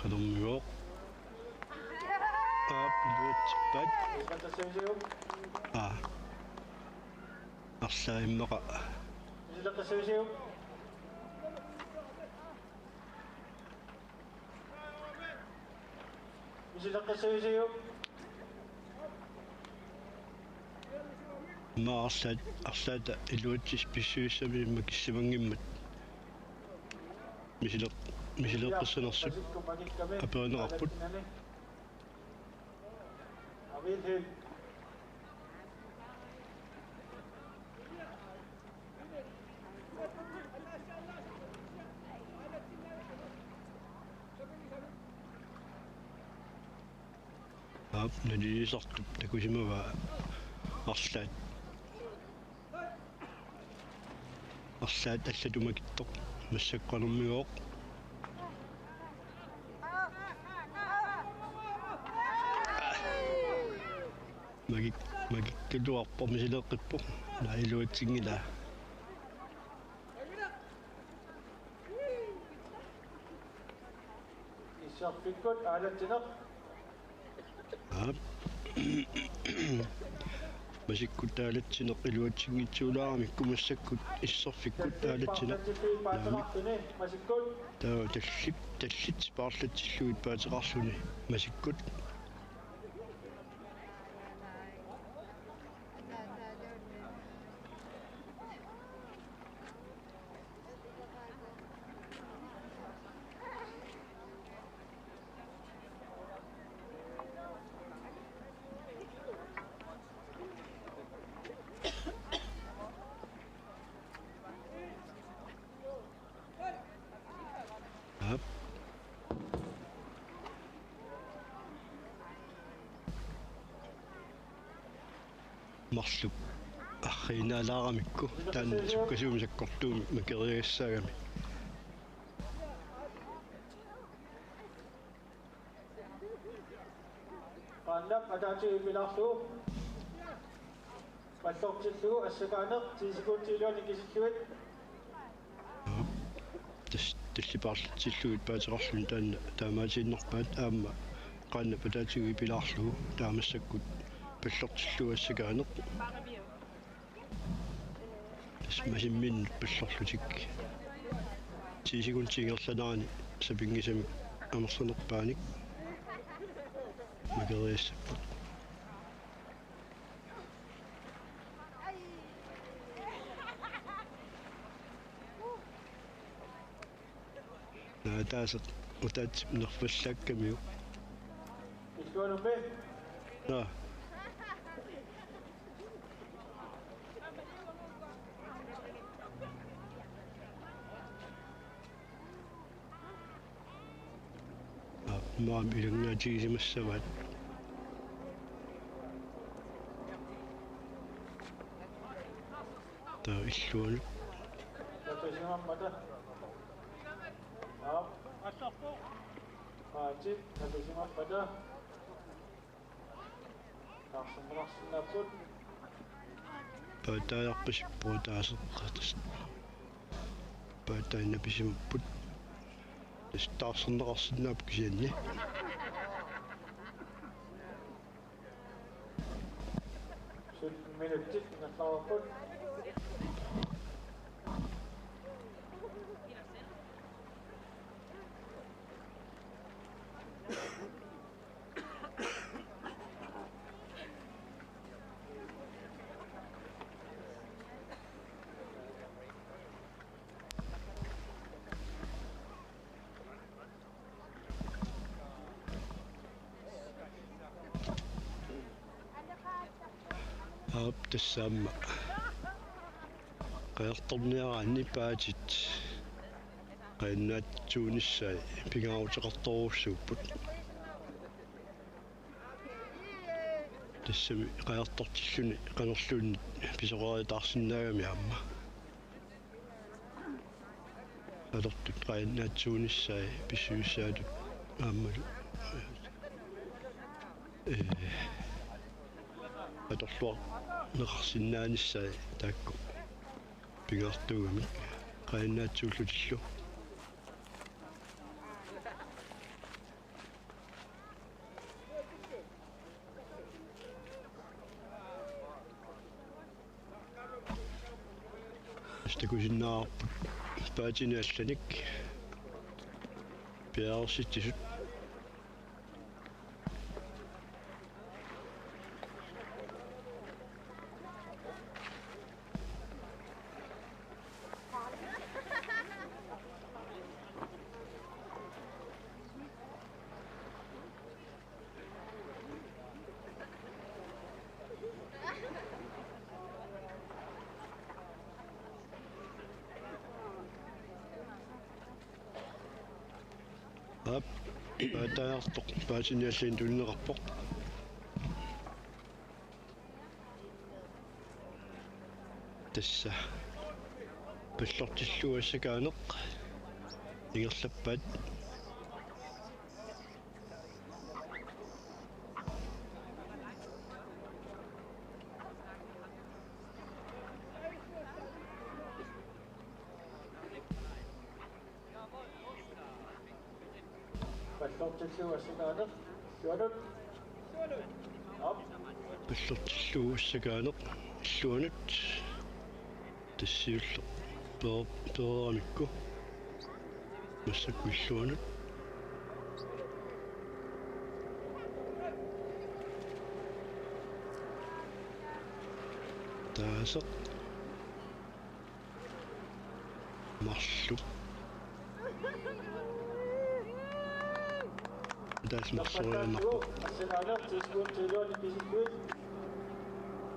Qanormigooq. Aap, iluatsippaat. Aa. Arlaat immaqa. Misileqqissavisiuk? Immaqa arlaat, arlaata iluatsisut pissusissaminik makissimanngimmat. Misileq-, misileqqissanersut aperineqarput. Aap, nalilisartup takusimavaa arlaat. Arlaat allatut makittoq massakkut qanormigooq. Makik-, makikkaluarpoq misileqqippoq. Naa iluatsinngilaa. Issarfikkut aalatsineq. Aap. Masikkut aalatsineq iluatsinngitsuulaaramikku massakkut issarfikkut aalatsineq. Naamik. Masikkut. Taava tallit, tallit paarlatsillugit paateqarluni masikkut. Aap. Marluk arriinaalaaramikku taanna sukkasuumik sakkortuumik makeriagassaagami. Qaannap ataatsip ipilaarlugu. Pallortillugu assakaaneq ti sekundit iluanni kisillugit. Tas-, tallit paarlatsillugit paateqarluni taanna taamaatiinnarpaat aamma qaannap ataatsip ipilaarlugu taava massakkut pallortillugu assakaaneq. Tassa masimminnut pallorlutik. Ti sekundit ingerlanerani sapinngisamik amerlanerpaanik makeriassapput. Naa ataaseq ataatsip nerfallaakkamiuk. Illuanummi. Nå. Aap, maani ilanngutigisimassavaat. Taava illuanut. Takusimammata. Aap. Aatsit, takusimammata. Taarserneqarsinnaapput. Paataajarpasippoq taaseqqaatast. Paataanik napisimapput. Tassa taarserneqarsinnaapput kisianni. Sytten minutsit ingerlareerput. Aap, tassaammat qajartorniaraanni paatit qajannaatsuunissaat pingaaruteqartorujussuupput. Tassami qajartortilluni qanorluunniit pisoqaritaarsinnaagami aamma. Atortut qajannaatsuunissaat pissusissaattut aammalu, ee, atorluarneqarsinnaanissaat taakku pingaartuugamik qajannaatsuullutillu. Takusinnaavarput paatini allanik piareersitsisut. Aap, paataajartoq, paatini allani tunineqarpoq. Tassa. Pallortillugu assakaaneq ingerlappaat. Pallortillugu assakaaneq. Illuanut. Aap. Pallortillugu assakaaneq. Illuanut. Tassiulleq. Peer-, peeramikku. Massakkut illuanut. Taaseq. Marluk. Taas marsoriarnarpoq.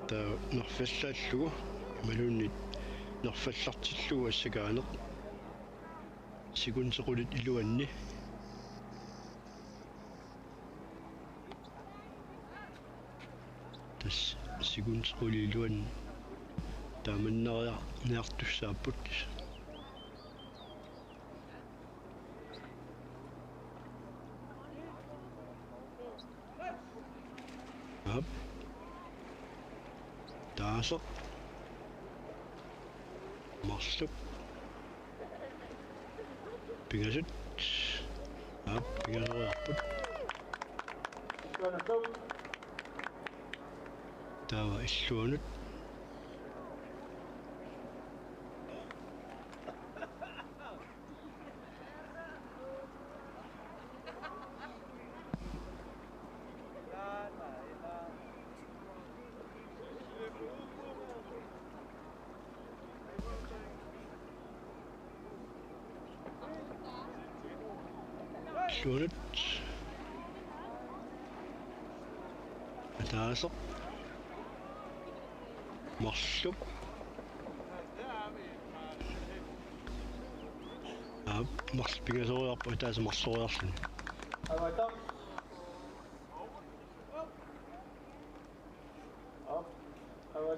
Taava nerfallaallugu imaluunniit nerfallartillugu assakaaneq. Sekundit qulit iluanni. Tassa sekundit qulit iluanni taamannariartussaapput. Aap. Taaseq. Marluk. Pingasut. Aap, pingasoriarput. Taava illuanut. Illuanut. Taaseq. Marluk. Aap, marluk pingasoriarpoq, taaseq marloriarluni.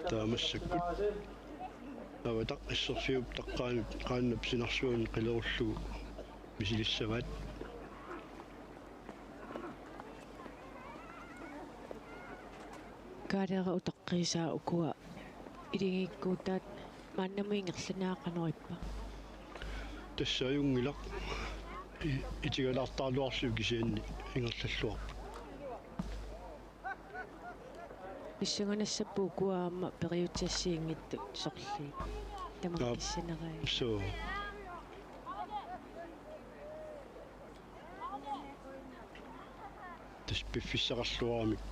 Taava massakkut Avataq isserfiup taqqaanut qaannap sinarsuanut qilerullugu misilissavaat. Kaalera utaqqiisaa ukua iligiikkuutaat maannamut ingerlanerat qanoq ippa? Tassa ajunngilaq, i-, itigalaartaraluarlugu kisianni ingerlalluarput. Pissanganassapput ukua aamma periutsiassiinngitsut sorliit. Aap. Tamakkissinerai. Suu. Tassa piffissaqarluaramik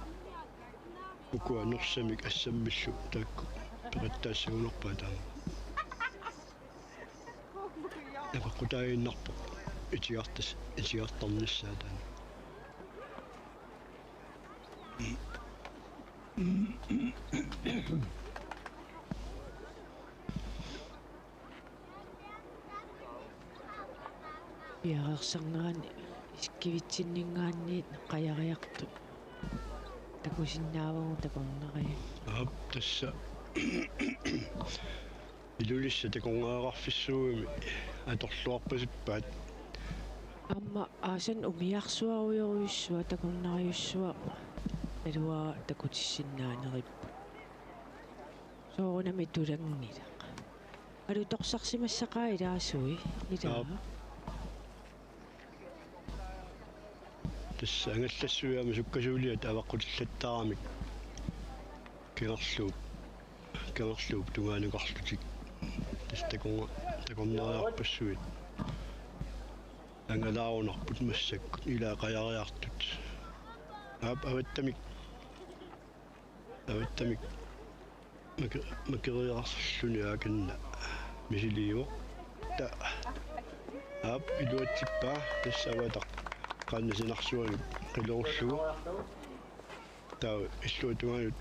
ukua Norsamik assammillu taakku peqattaassagunarpaat taama. Avaqqutaaginnarpoq itigartas-, itigartarnissaa taanna. Piareersarnerani isikkivitsinngaanniit qajariartut takusinnaavagut takornariat. Aap, tassa. Ilulissat takornariaqarfissuugami atorluarpasippaat. Aamma aasaq umiarsuarujorujussuaq takornariussuaq naluara takutissinnaanerippoq. Soorunami tulanngilaq. Alutorsarsimassaqaaq ilaasui, ilaa. Aap. Tassa angallassuiaama sukkasuuliat avaqqutillattaaramik. Kangerluup, kangerluup tungaanukarlutik. Tassa takorna-, takornariarpassuit. Angalaarunarput massakkut ilaa qajariartut. Aap, avattamik. Avattamik. Make-, makeriaarluni aakanna misiliivoq. Ta-, aap, iluatsippaa, tassa avataq qaannap sinarsuanut qilerullugu. Taava illuatungaanut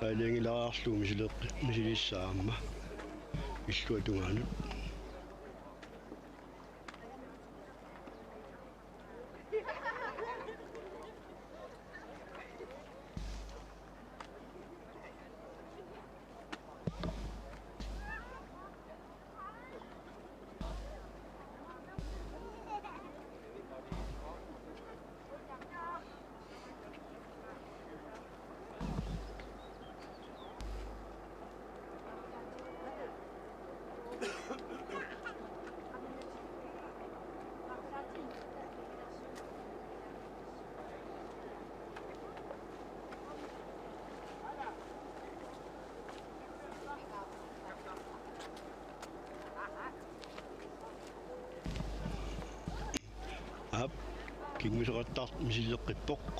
aalajangilaariarlugu misileqqi-, misilissaa aamma. Illuatungaanut. Aap, kinguseqattaartoq misileqqippoq.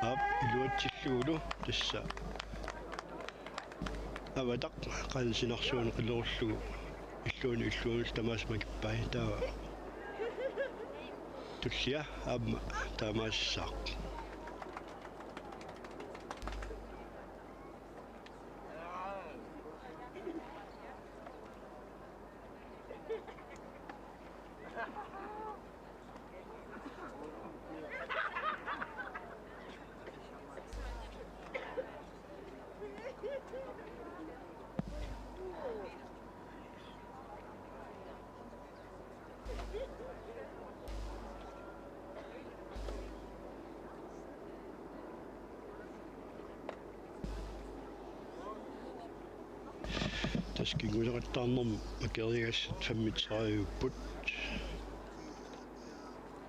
Aap, iluatsillugulu tassa. Avataq qaannap sinarsuanut qilerullugu. Illuanut illuanut tamaasa makippai taava. Tullia aamma taamaasissaaq. Tassa kinguseqattaarnermut makerigassat femogtredive-upput.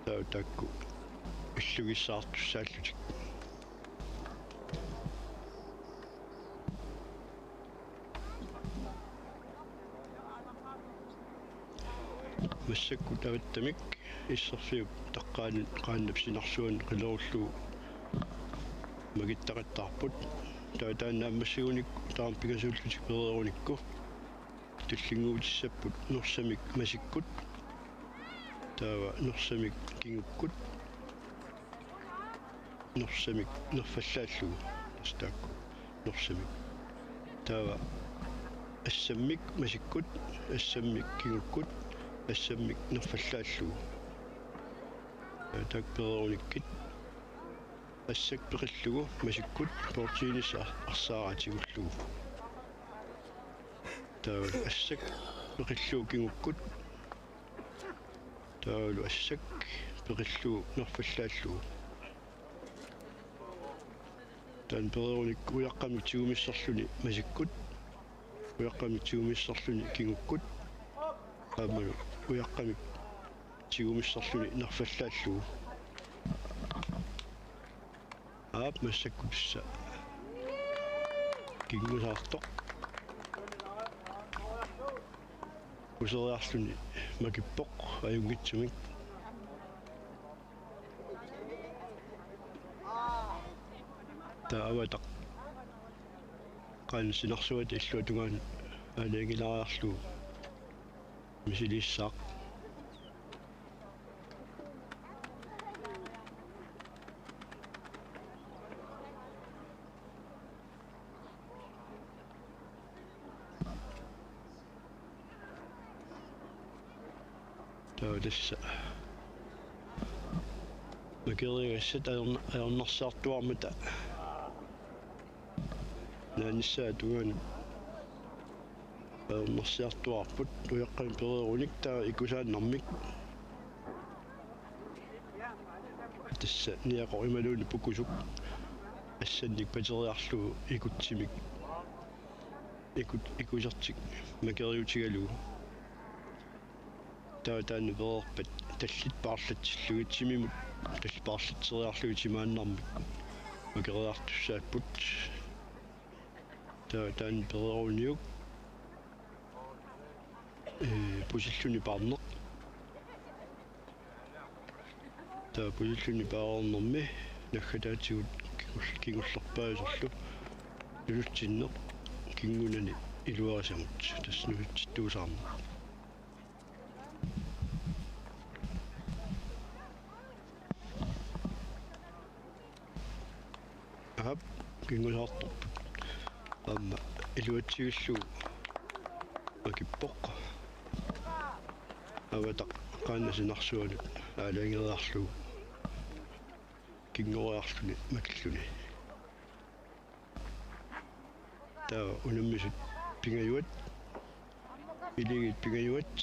Taava taakku illugissaartussaallutik. Massakkut avattamik isserfiup taqqaanut qaannap sinarsuanut qilerullugu makittaqattaarput. Taava taanna naammassigunikku taama pingasuullutik pereerunikku tullinnguutissapput Norsamik masikkut. Taava Norsamik kingukkut. nersamik nerfallaallugu. Tassa taakku nersamik. Taava assammik masikkut, assammik kingukkut, assammik nerfallaallugu. Taava taakku pereerunikkit. Assak peqillugu masikkut bordtennis ar-, arsaaraatigullugu. Taava assak peqillugu kingukkut. Taavalu assak peqillugu nerfallaallugu. Taanna pereerunik ujaqqamik tigumisserluni masikkut. Ujaqqamik tigumisserluni kingukkut. Aammalu ujaqqamik tigumisserluni nerfallaallugu. Aap, massakkut tassa kingusaartoq. Useriarluni makippoq ajunngitsumik. Taava avataq qanoq sinarsuata illuatungaanut aalajangilaariarlugu misiliissaaq. Taava tassa makerigassat ajorna-, ajornarsiartuarmata naanissaata tungaanut ajornarsiartuarput ujaqqamik pereerunik taava ikusaannarmik. Tassa niaqoq imaluunniit pukusuk assannik pateriarlugu ikutsimik. Ikut-, ikusertik makeriutigalugu. Taava taanna pereerpat tallit paarlatsillugit timimut, tallit paarlatseriarlugit timaannarmik makeriartussaapput. Taava taanna pereeruniuk, ee, pusilluni paarneq. Taava pusilluni paareernermi naggataatigut kingul-, kingullerpaasorlu nunatsinneq kingunani iluarisamut, tassa nunatsittuusaarneq. Aap, kingusaartorput. Aamma iluatsigillugu makippoq. Avataq qanoq sinarsuanut aalajangeriarlugu kinngoriarluni makilluni. Taava unammisut pingajuat, iligiit pingajuat,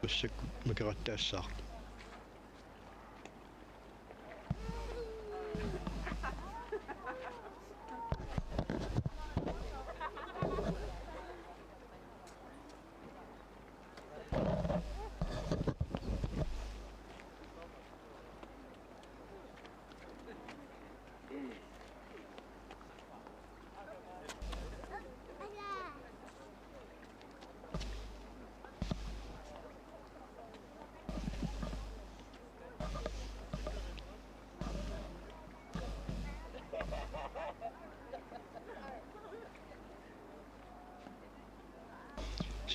massakkut makeqattaassaaq.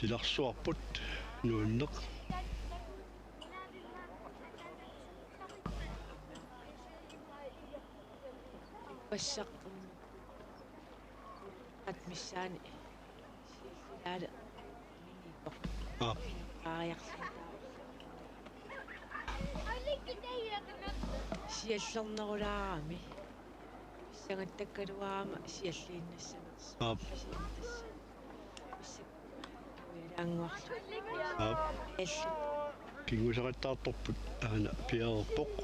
Silarsuarput nuanneq. Passaq. At missaani. Siallilaale. Aap. Qaariarlugu. Siallernerulaarami. Pissangattakkaluarama sialliinnassanersoq. Aap. Siallassaq. Pissakka. Uilaannguarlu. Aap. Allu. Kinngusaqattaartorput aana piareerpoq.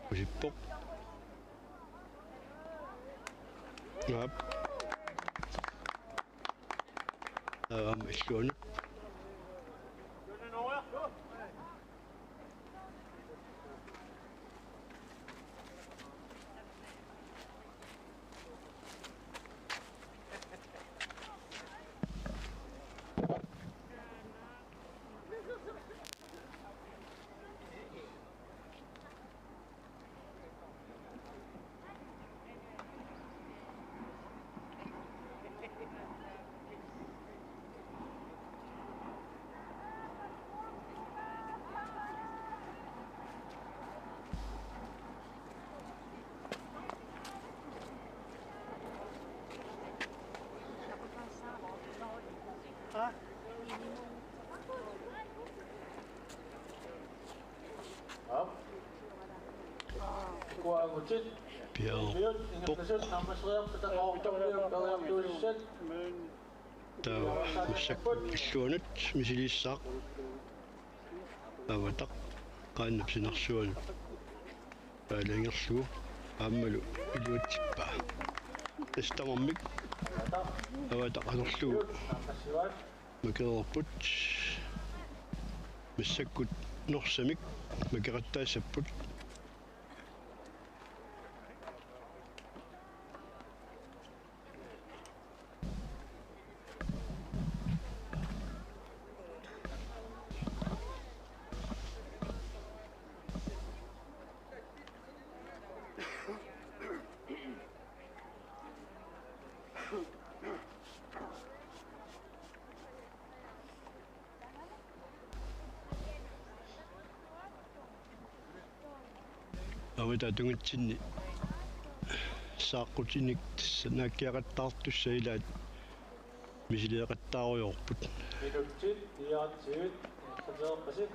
Pusippoq. Aap. Aam illuanut. Piareerpoq. Taava massakkut illuanut misiliissaaq. Avataq qaannap sinarsuanut aalajangerlugu aammalu iluatsippaa. Tassa tamarmik Avataq atorlugu makereerput. Massakkut Norsamik makeqattaassapput. Avataq tungatsinni saaqqutinik tassa naakkiaqattaartussat ilaat misileeqattaarujoorput. Minutsit niogtyve ingerlatereerpasi.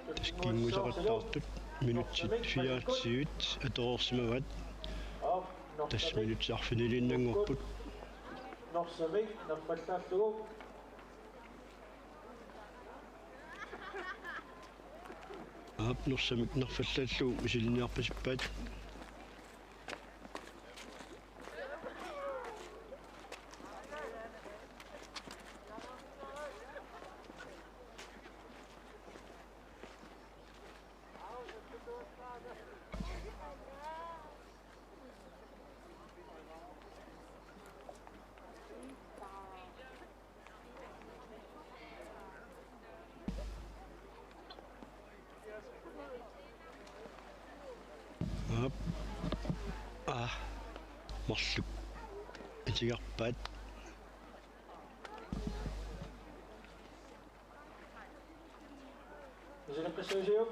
Tassa kinguseqattaartut minutsit fireogtyve atoreersimavaat. Tassa minutsit arfiniliinnannguupput. Norsamik nerfallaallugu. Aap, Norsamik nerfallaallugu misilinniarpasippaat. Aap. Aa. Marluk itigarpaat. Misileqqissuusiuk.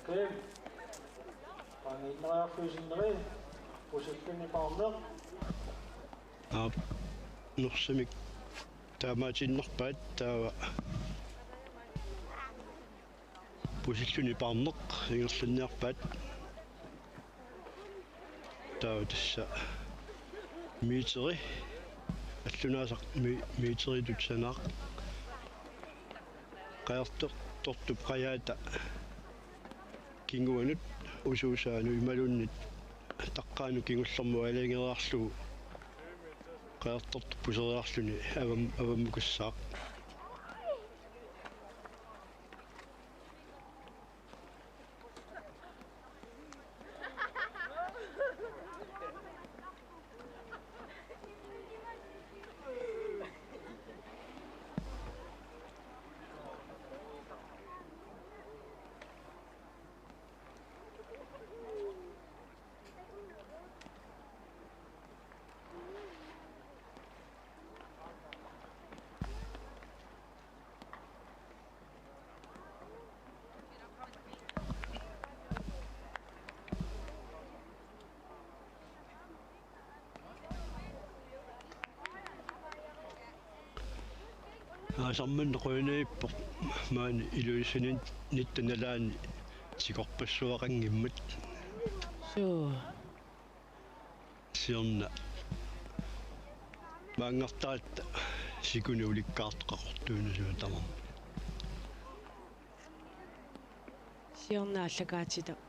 Okay. Qaangiinnariarlugu sinneri pusilluni paarneq. Aap, Norsamik taamaatiinnarpaat taava pusilluni paarneq ingerlanniarpaat. Taava tassa meteri, allunaasaq me-, meteritut sanaaq. Qajartortup qajaata kinguanut usuusaanut imaluunniit taqqaanut kingullermut aalajangereerlugu qajartortup puseriarluni avam-, avammukassaaq. Aasaq manna qujanarpoq maani Ilulissani nitten nalaani tikorpassuaqanngimmat. Suu. Siorna maanngartaratta sikunik ulikkaartoq qaqortuunissaq tamarmi. Siorna aallakaatitaq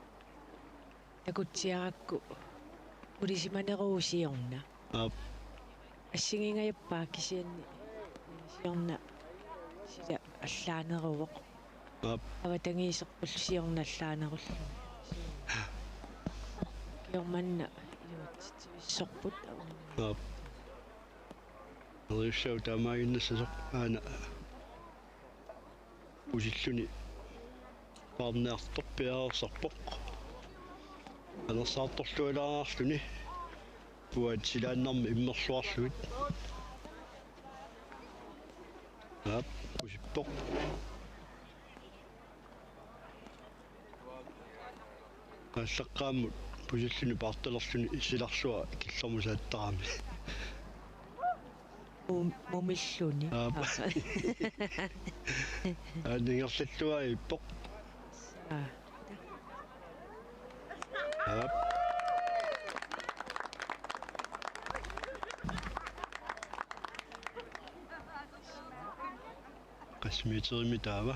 takutsiarakku ulisimaneruvoq siorna. Aap. Assigiingajappaa kisianni siorna sila allaaneruvoq. Aap. Avatangiiserpullu siorna allaanerullu. Kingorna manna iluatsitsivissorput. Aap. Neriussaavoq taamaaginnassasoq aana pusilluni paarniartorpiareersarpoq. Anersaartorlualaarluni puat silaannarmi immerluarlugit. Aap, pusippoq. Aallaqqaammut pusilluni paartalerluni silarlua killormut saattarami. Mum-, mumilluni. Aap. Aap. Aa, ingerlalluarpoq. Aa. Aap. Qassit meterimik taava?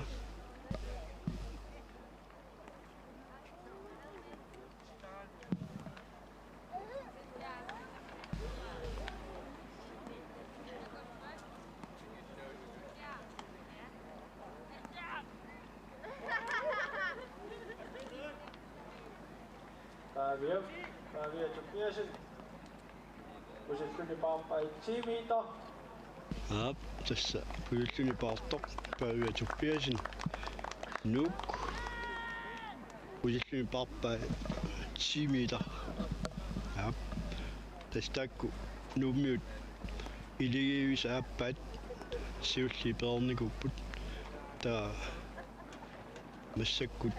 Pavia, Pavia Tobiassen. Pusilluni paarpai ti meter. Aap, tassa pusilluni paartoq Pavia Tobiassen. Nuuk. Pusilluni paarpai ti meter. Aap. Tassa taakku Nuummiut iligiivisa aappaat siulliit pereernikuupput. Taava massakkut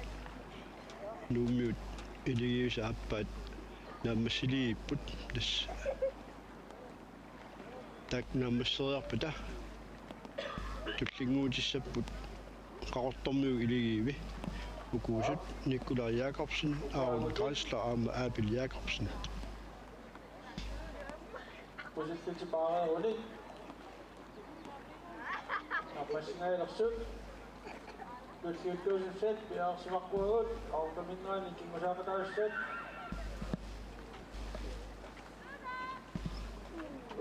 Nuummiut iligiivisa aappaat naammassiliipput. Tassa taakku naammasseriarpata tullinnguutissapput Qaqortormiut iligiivi. Ukuusut Nikolaj Jakobsen, Aaron Geisler aamma Abel Jakobsen. Pusilluni paarpai unik. Naammassinngaanneersut. Tulliulluussappata piareersimaqqusaagut, Qaqortuminngaanniit kingusinneqataassappata.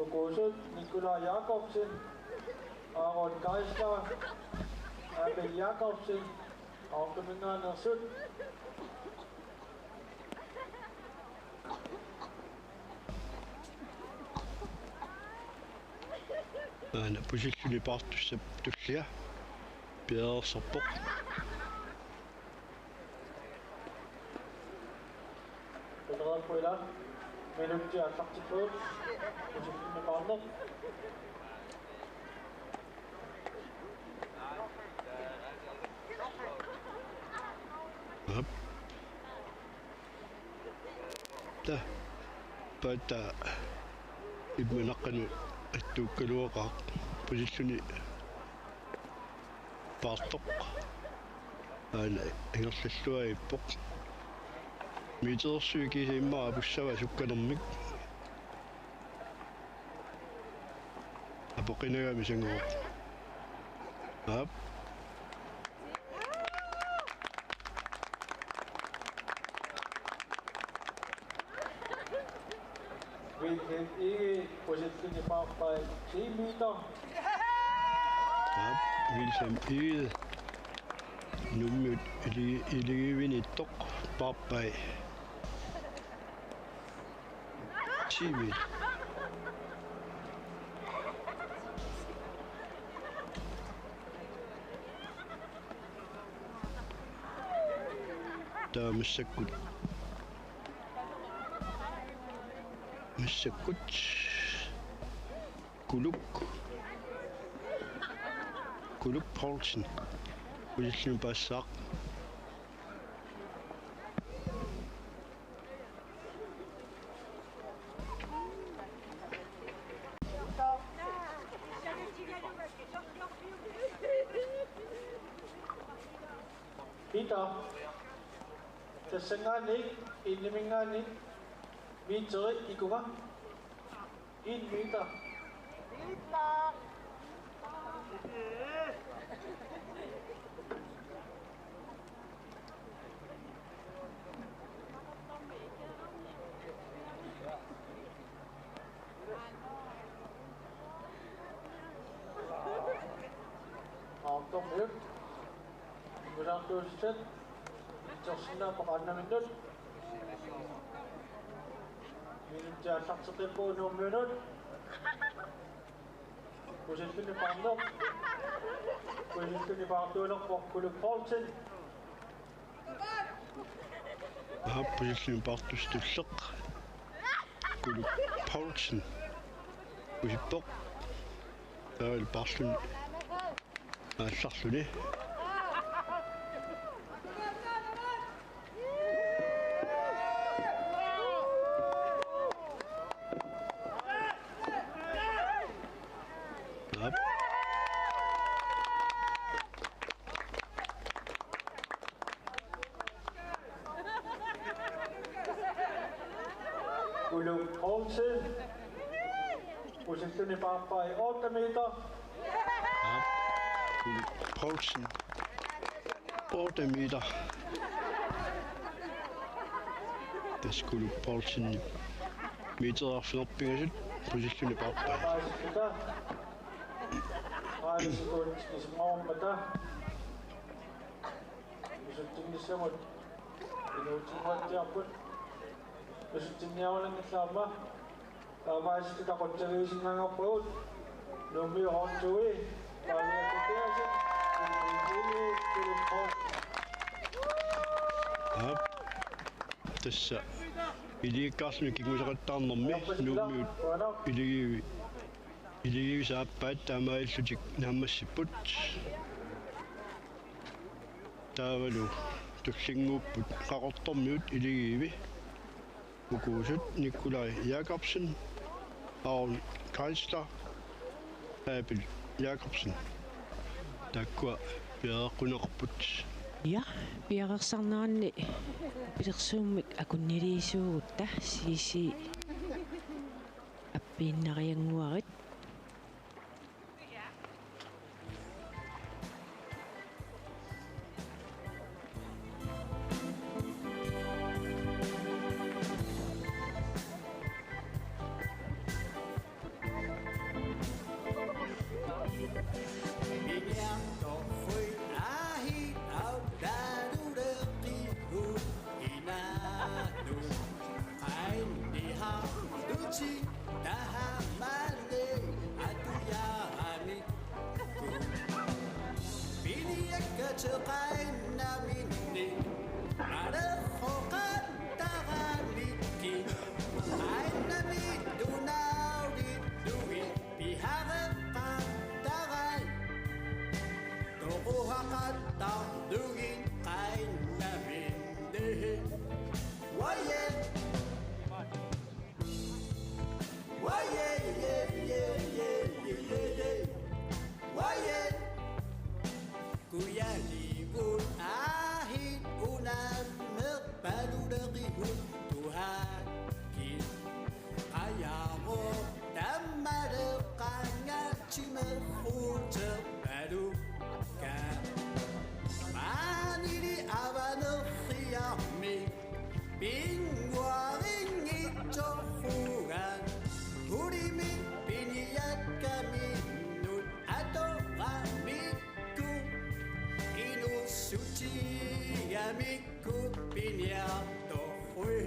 Ukuusut Nikolaj Jakobsen, Aaron Geisler, Abel Jakobsen, Qaqortuminngaanneersut. Aana pusilluni paartussap tullia piareersarpoq. Peterarpuila minutsit aallartippagut. Pusilluni paarneq. Aap. Taava paata imminut qanoq attuukkaluaqaaq, pusilluni paartoq. Aana ingerlalluarpoq. Metersui kiisa immaqa apussava sukkanermik. Apoqinagami sanguvoq. Aap. Wilhelm Egede, pusilluni paarpai ti meter. Aap, Wilhelm Egede. Nuummiut ili-, iligiiviniittoq paarpai ti meter. Taava massakkut. Massakkut. Kuluk. Kuluk Poulsen. Pusilluni paassaaq. Peter. Tassanngaanniit, innimingaanniit, meteri ikunga. En meter. Qaqortormiut. Kingusinneqartussat. Itsersinnaapput qanimut. Minutsit aallarteqqippagut Nuummiunut. Pusilluni paarneq. Pusilluni paartuulerpoq Kuluk Poulsen. Aap, pusilluni paartussap tulleq. Kuluk Poulsen. Pusippoq. Taavalu paarluni. aallarluni. Aap. Uluk Poulsen. Pulsilluni paarpai otte meter. Aap. Uluk Poulsen. Otte meter. Tassa Uluk Poulsen. Meteriarfineq pingasut. Pulsilluni paarpai. Paasissuta. Paasissuta. Isimaammata. Inuusutsinnissamut inuussutsinniarput. Inuusutsinniarunanngillat aamma. Taamaasilluni taqussavigisinnaagarpagut. Nuummi Hornsui. Pavia Tobiasen. Aap. Tassa iliakkaarluni kinguseqattaarnermi Nuummiut Iligiivi Iligiivisa aappaat taamaalillutik naammassipput. Taavalu tullinnguupput Qaqortormiut Iligiivi. Ukuusut Nikolaj Jakobsen, Aron Geisler, Abel Jakobsen. Taakkua piareeqqunneqarput. Ja, piareersarneranni pilersuummik akunniliisuugutta C C appiinnariannguarit. Miniartorfui ahi autaluleqihut inanut qainniharlutik tahamani atujaramikku. Piniakkatik qainnaminni malerroqattaramikku. Qainnamit tunaulittuit pihareqqattarai. Toquhaqattaarlugit qainnamit. Waje. Waje, je, je, je, je, je, je. Waje. Kujaligut ahi unammeq paluleqihut tuhakkit. Qajamoq tammaleqanngaatsimeq quuterpalukka. Maanili avanerriarmi pinnguarinngitsoq uunga. Ulimi piniakkaminnut atoramikku. Inuussutigamikku piniartorfui.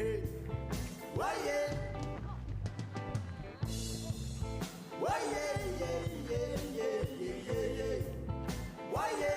Waje. Waje, je, je, je, je, je, je. Waje.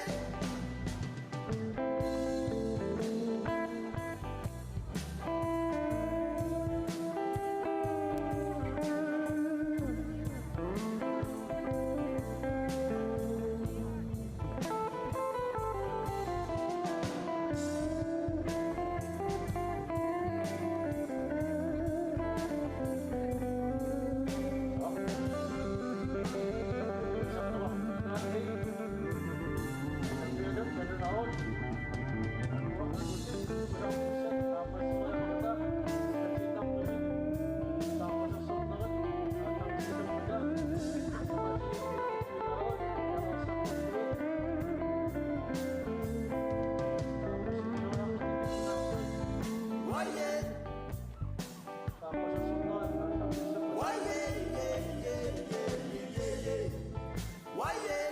Waje.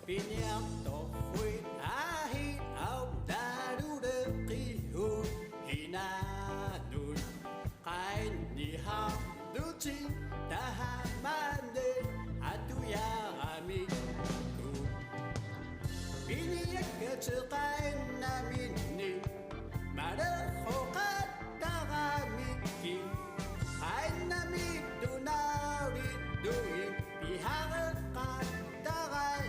Piniartorfui ahi autaluleqihut inanut qainniharlutik tahamani atujaramikku. Piniakkatik qainnaminni malerroqattaramikku. Qainnamit tunaulittuit pihareqqat- -tarai.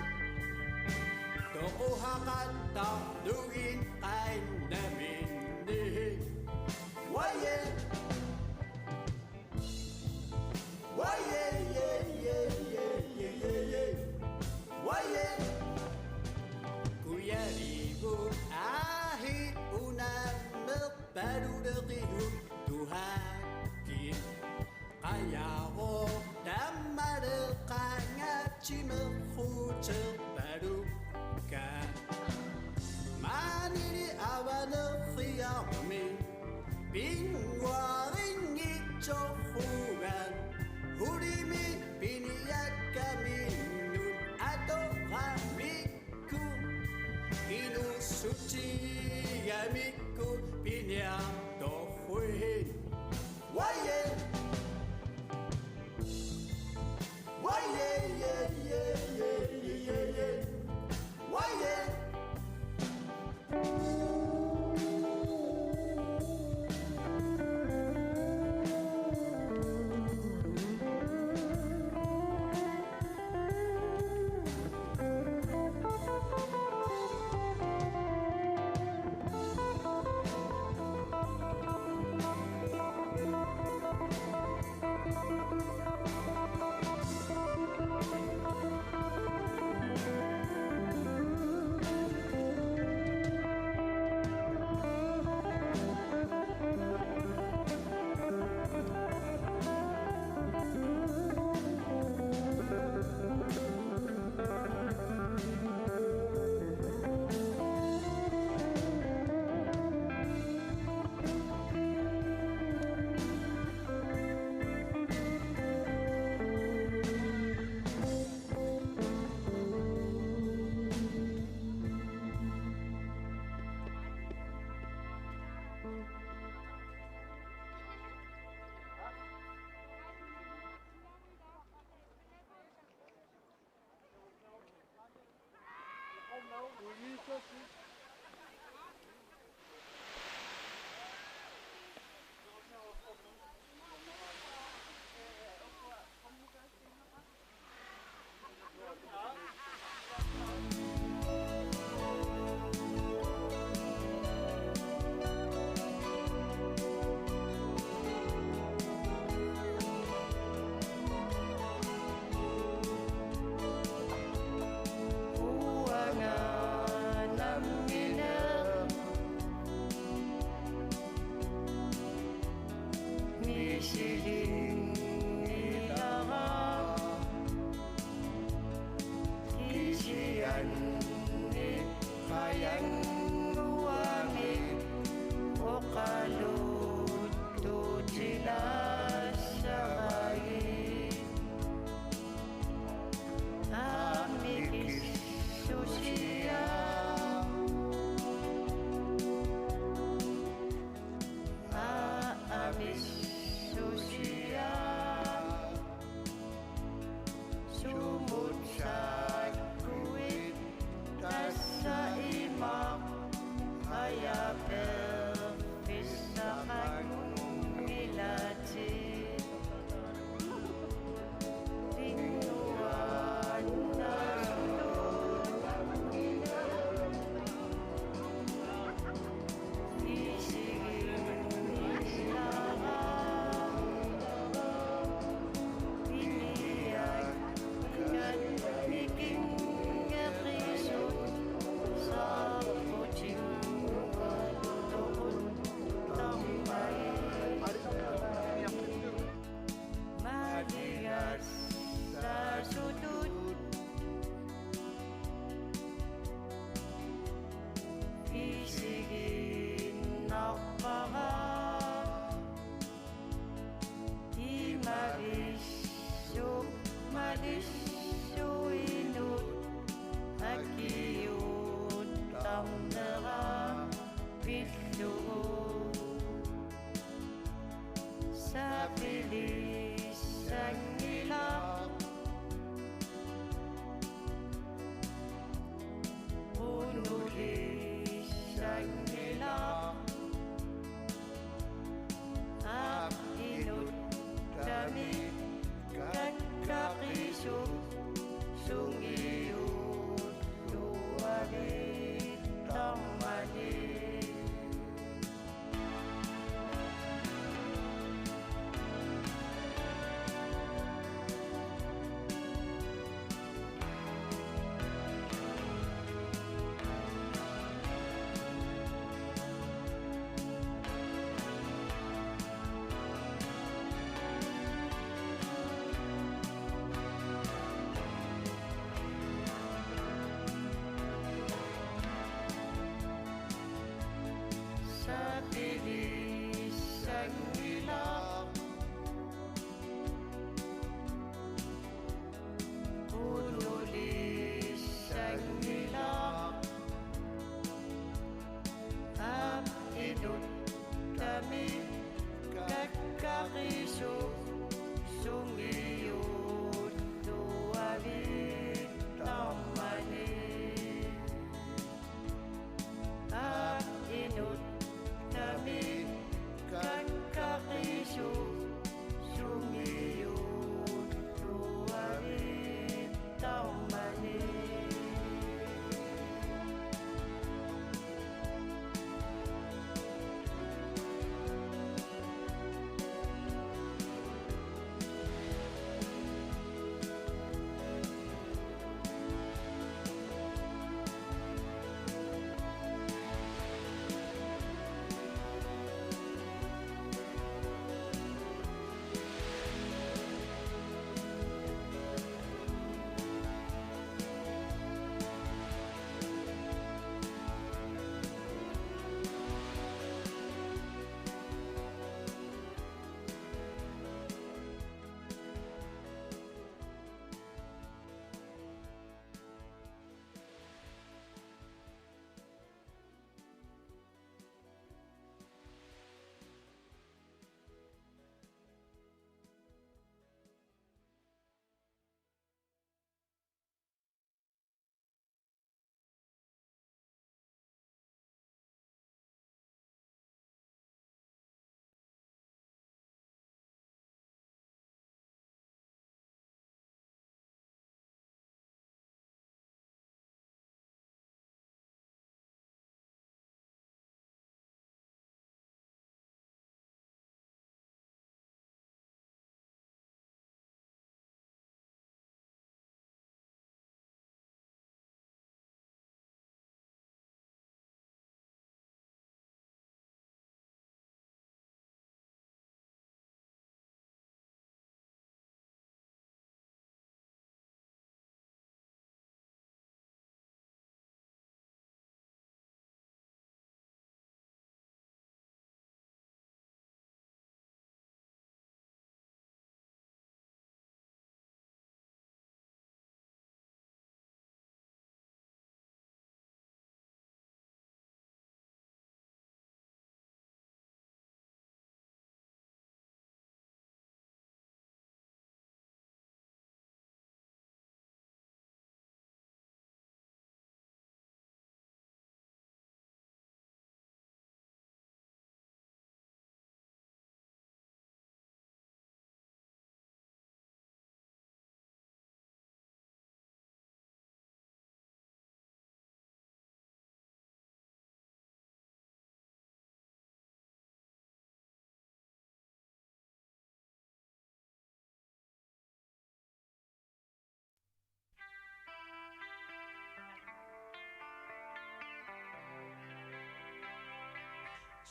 Attarlugit qainnaminni. Waje. Waje, je, je, je, je, je, je. Waje. Kujaligut aahit unammeq paluleqigut tuhaakkiit. Qajagooq tammaleqaanga timerruteq palukka. Maanili avanerriarmi pinnguarinngitsorpunga. Hulimi piniakkaminnut atoramikku. Inuussutigamikku piniartorpugut. Waje. Waje, je, je, je, je, je, je. Waje.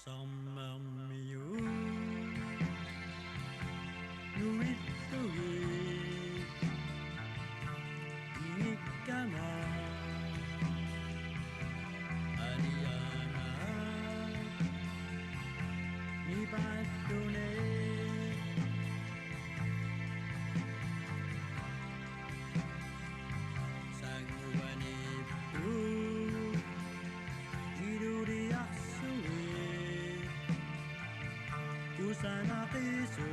Sammarmiut nuillugu ingikkama aliana nipattuneq sanguaniippoq iluliarsuit kusanaqisut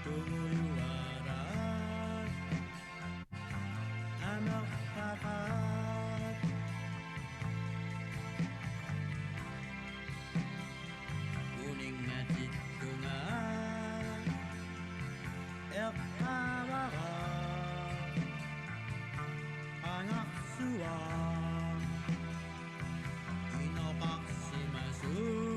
tungujoraraat amerlaqaat. Uninngatittunga eqqaavara qangarsuaq inoqarsimasoq.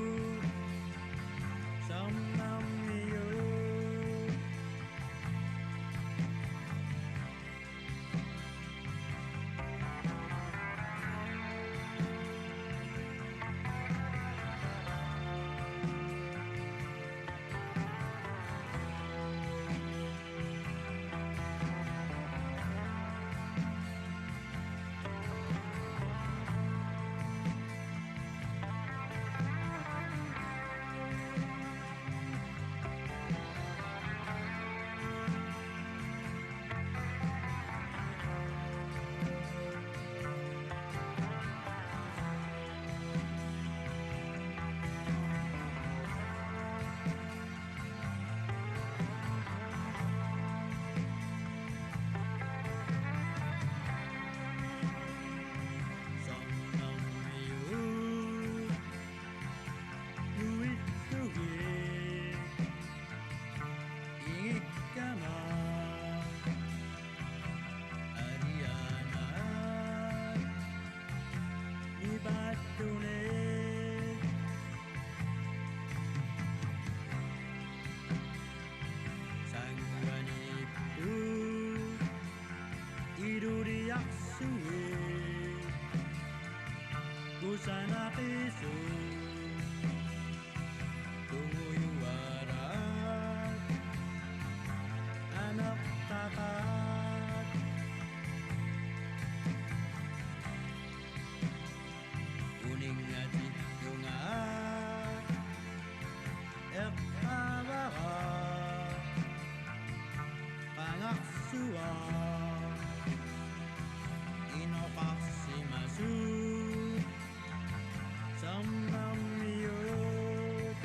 Sammarmiut iluliarsuit kusanaqisut tungujoraraat amerlaqaat. Uninngatittunga eqqaavara qangarsuaq inoqarsimasoq. Sammarmiut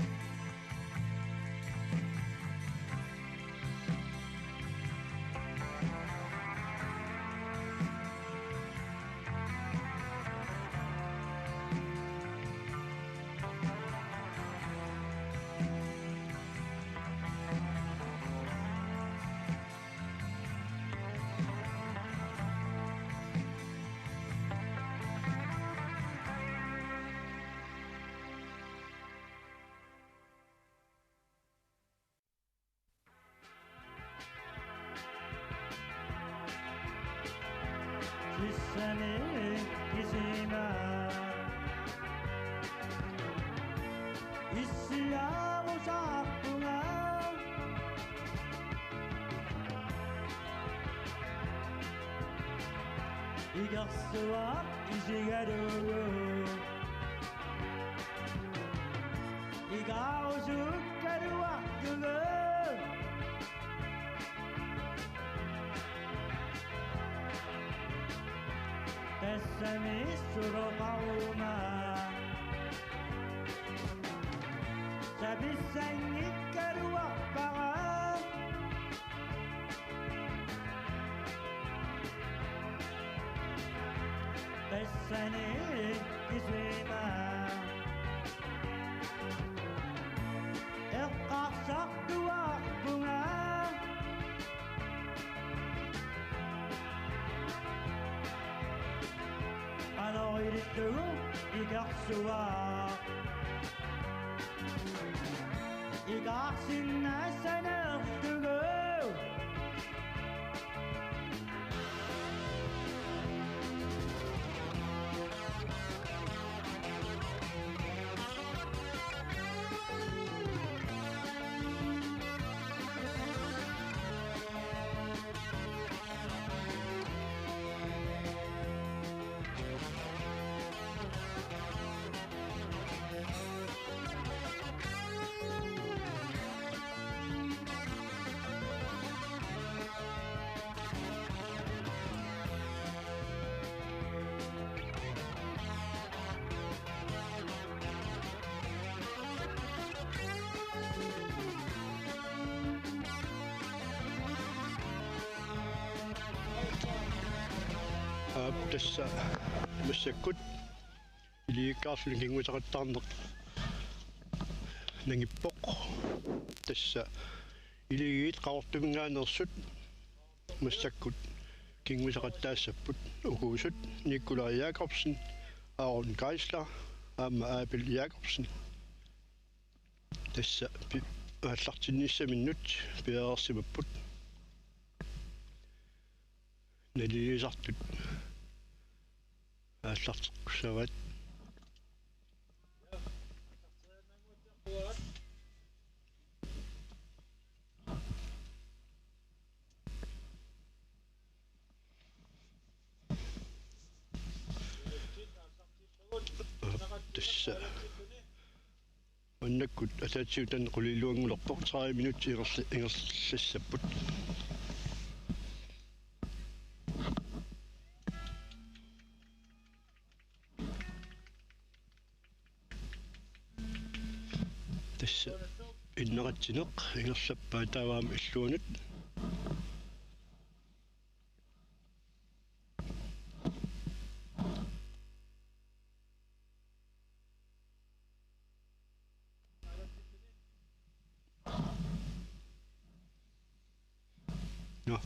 sissani kisima issiaarusarpunga. Ikersuaq isigalugu ikaarusukkaluartugut. Tassami suloqaruma sapissanngikkaluarpara. Tassani kisima eqqarsartuarpunga. Qanoq ilillugu ikersuaq ikaarsinnaassanerlugu. Aap, tassa massakkut iligiikkaarluni kinngusaqattaarneq nangippoq. Tassa iligiit Qaqortuminngaanneersut massakkut kinngusaqattaassapput, ukuusut Nikolaj Jakobsen, Aaron Geisler aamma Abel Jakobsen. Tassa pi-, aallartinnissaminnut piareersimapput. Nalilisartut aallarteqqussavaat. Tassa maannakkut ataatsikkut taanna qulit iluanngulerput, tredive minutsit ingerla-, ingerlassapput. Tassa inneratsineq ingerlappaat, taava aamma illuanut. Nå,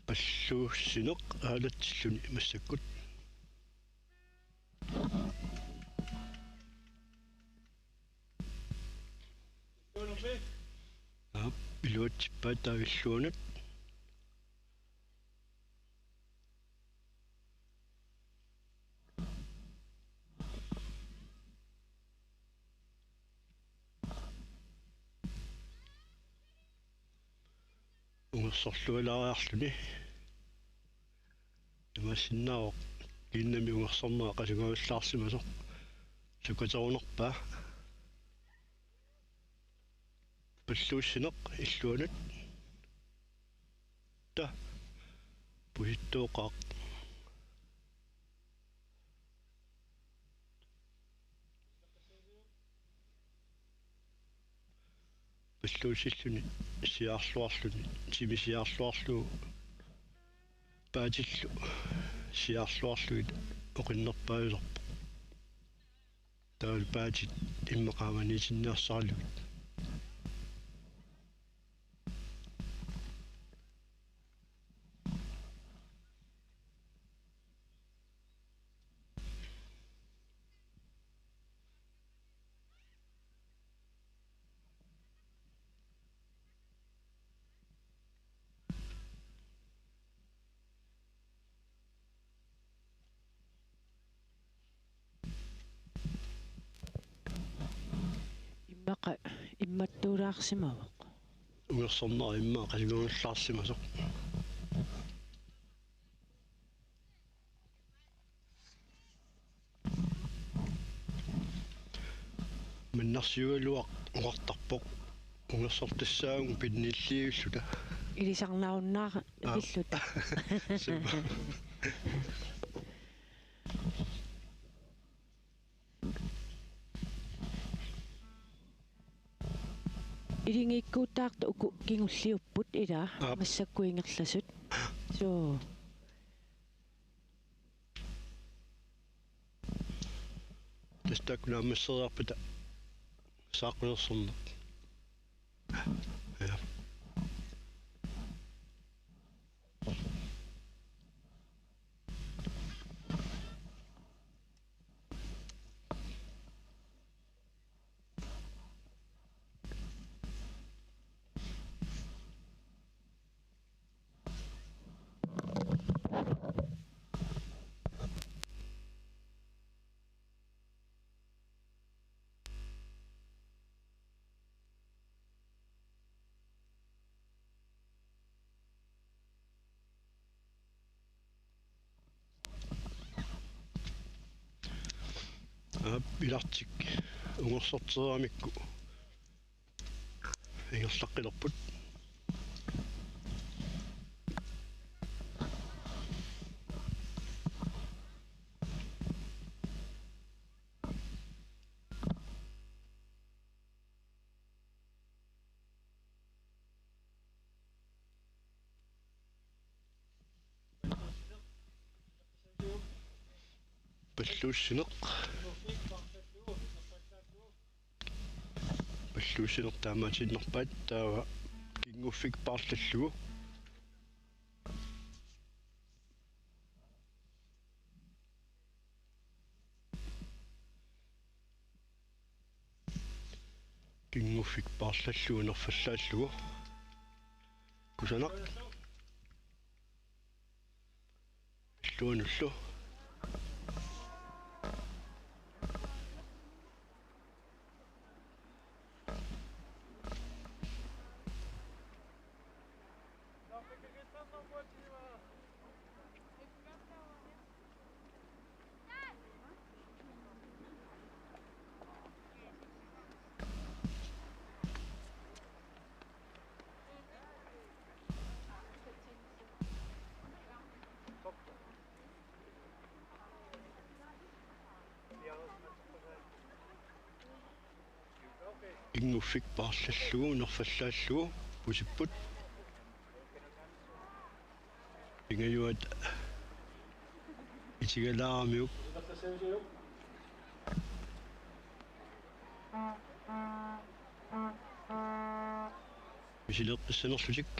palluussineq aalatsilluni massakkut. Aap, iluatsippaat taava illuanut. Ungersorlualaariarluni. Imaassinnaavoq kiinnami ungersornera qasugaluallaarsimasoq. Sukaterunarpaa. Palluussineq illuanut. Ta. Pusittooqaaq. Palluussilluni siaarluarluni, timi siaarluarlugu paatillu siaarluarlugit oqinnerpaajusarpoq. Taavalu paatit immaqa qaamaniitinniarsaralugit. Immaqa immattuulaarsimavoq. Ungersornera immaqa qasugaluallaarsimasoq. Mannarsiugaluaq oqartarpoq: ungersortassaagut pinniilliulluta. Ilisarnarunnaar-, aap, pilluta. Suu. Iligiikkuutaartut uku kingulliupput, ilaa? Aap. Massakkut ingerlasut. Suu. Tassa taakku naammasseriarpata saaqqulersorneq. Ja. Aap, ilartik ungersortereeramikku ingerlaqqilerput. Palluussineq. Palluussineq taamaatiinnarpaat, taava Kinnguffik paarlallugu. Kinnguffik paarlallugu nerfallaallugu. Kusanaq. Illuanullu. Kinnguffik paarlallugu nerfallaallugu pusipput. Pingajuat itigalaaramiuk. Misileeqqissanerlutik.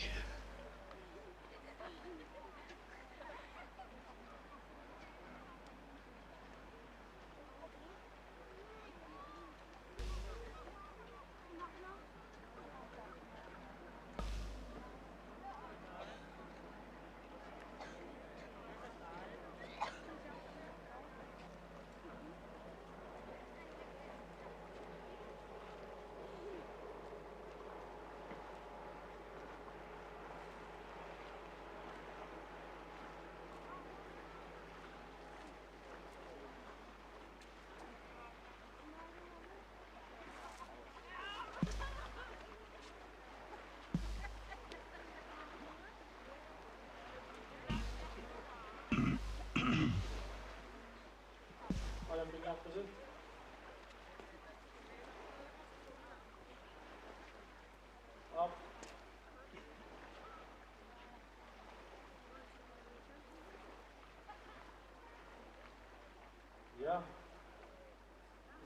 Ja.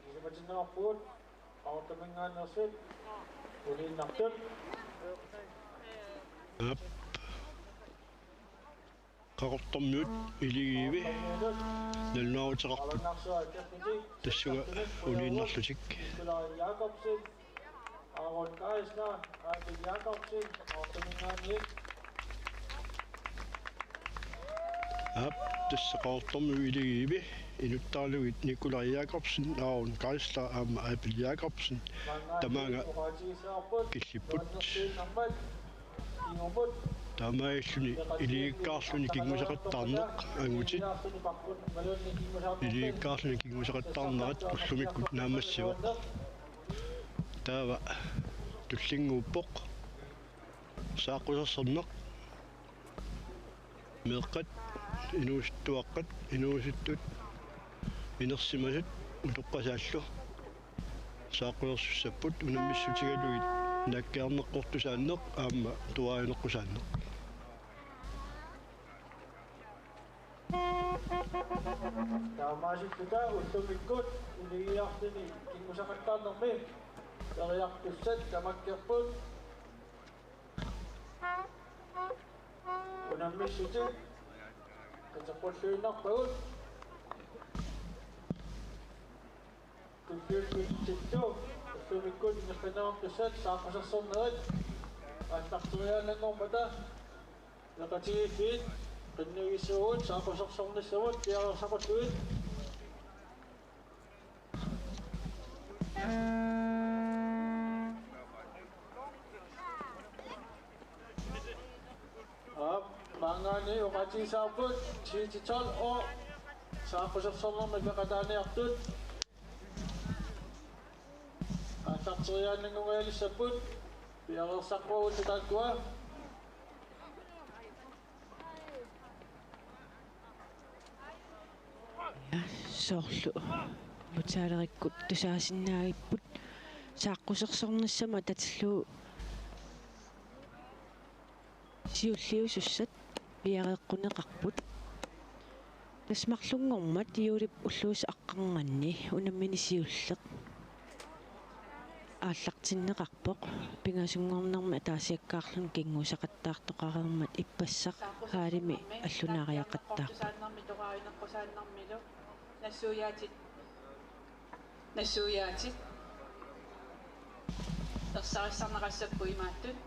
Isumatinnaapput. Qaqortuminngaanneersut. Uniinnartut. Aap. Qaqortormiut Iligiivi nalunaaruteqarput. Tassunga uniinnarlutik. Nikolaj Jakobsen. Aaron Geisler, Aaron Jakobsen, Aaron Jakobsen. Aap, tassa Qaqortormiut Iligiivi inuttaralugit Nikolaj Jakobsen, Aaron Geisler aamma Abel Jakobsen tamaanga killipput. Taamaalilluni iligiikkaarluni kinngusaqattaarneq angutit. Iligiikkaarluni kinngusaqattaarnerat ullumikkut naammassivoq. Taava tullinnguuppoq saaqqusersorneq. Meeqqat, inuusuttuaqqat, inuusuttut, inersimasut utoqqasaallu saaqqusersussapput unammissutigalugit naakkiarneqqortusaanneq aamma tuaajuneqqusaanneq. Taamaasilluta ullumikkut iligiiarluni kinngusaqattaarnermi periartussat tamakkerput. Unammissutit qiteqqulluinnarpagut. Tulliuttutut ullumikkut ingerlanneqartussat saaqqusersornerit aallarteriaannanngormata peqatigiiffiit qinnuigissavagut saaqqusersornissamut piareersaqqullugit. Aap, maanngaanniit oqaatigisaarput ti til tolv år saaqqusersornermi peqataaniartut. Aallarteriaannanngungaalissapput, piareersarpagut taakkua. Ja, soorlu mutaalerikkut tusaasinnaagipput saaqqusersornissamut atatillugu siulliusussat piareeqquneqarput. Tassa marlunngormat juulip ulluisa aqqarnganni unammini siulleq aallartinneqarpoq, pingasunngornermi ataasiakkaarluni kinguussaqattaartoqareermat ippassaq haalimi allunaariaqattaarpoq. Nassuiaatit. Nassuiaatit. Ersarissarneqassapput imaattut: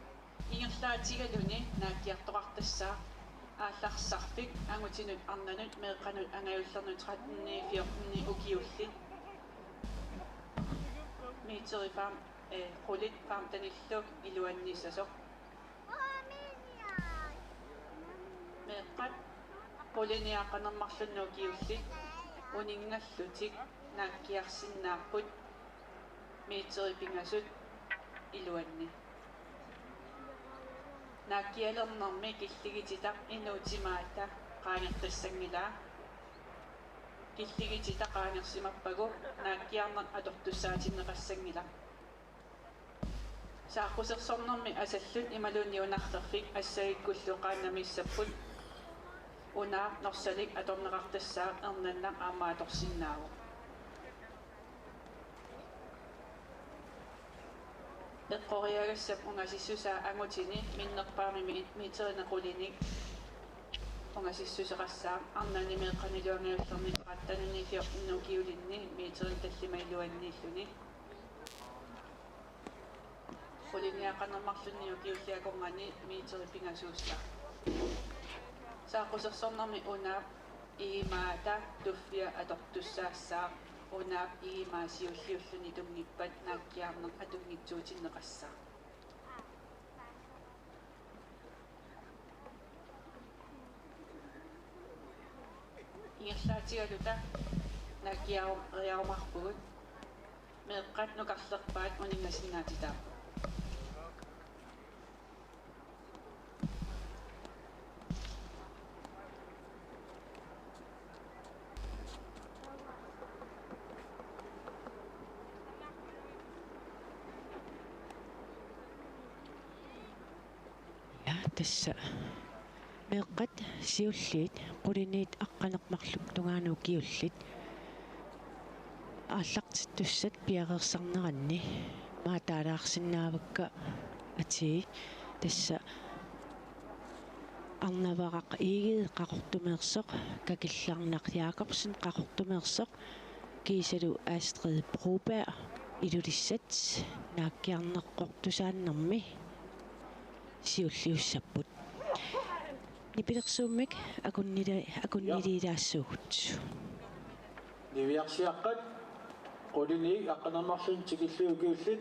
ingerlaatigaluni naakkiartoqartassaaq aallarsarfik angutinut arnanut meeqqanut angajullerni tretteni fjorteni ukiullit. Meterit fem, eh, qulit femtenillu iluannissasoq. Meeqqat qulini aqqaneq-marlunni ukiullit uninngallutik naakkiarsinnaapput meterit pingasut iluanni. Naakkialernermi killigititaq inuup timaata qaangertassanngilaa. Killigititaq qaangersimappagu naakkiarneq atortussaatinneqassanngilaq. Saaqqusersornermi asallut imaluunniit unarlerfik assagikkullu qaannamiissapput. Unaap norsalik atorneqartassaaq ernannaq aamma atorsinnaavoq. Eqqoriagassap ungasissusaa angutini minnerpaamik mi-, meterini qulinik ungasissuseqassaaq arnani meeqqanilu angajullerni trettenini fjorteni ukiulinni meterini tallimat iluanniilluni. Qulini aqqaneq-marlunni ukiullit akornanni meterit pingasuussaaq. Saaqqusersornermi unaap igimaata tuffia atortussaassaaq, unaap igimaa siulliulluni tunngippat naakkiarneq atunngitsuutinneqassaaq. Ingerlaatigaluta naakkiaru-, -riarumaarpugut. Meeqqat nukarlerpaat uninngasinnaatitaapput. Ja, tassa meeqqat siulliit quliniit aqqaneq-marluk tungaanut ukiullit aallartittussat piareersarneranni maataalaarsinnaavakka atii. Tassa Arnavaraq Egede Qaqortumeersoq, Kakillarnaq Jakobsen Qaqortumeersoq, kiisalu Astrid Broberg Ilulissat naakkiarneqartussaanermi siulliussapput. Nipilersuummik akunnili-, akunniliilaassaagut. Niviarsiaqqat quliniit aqqaneq-marlunni tikillugu ukiullit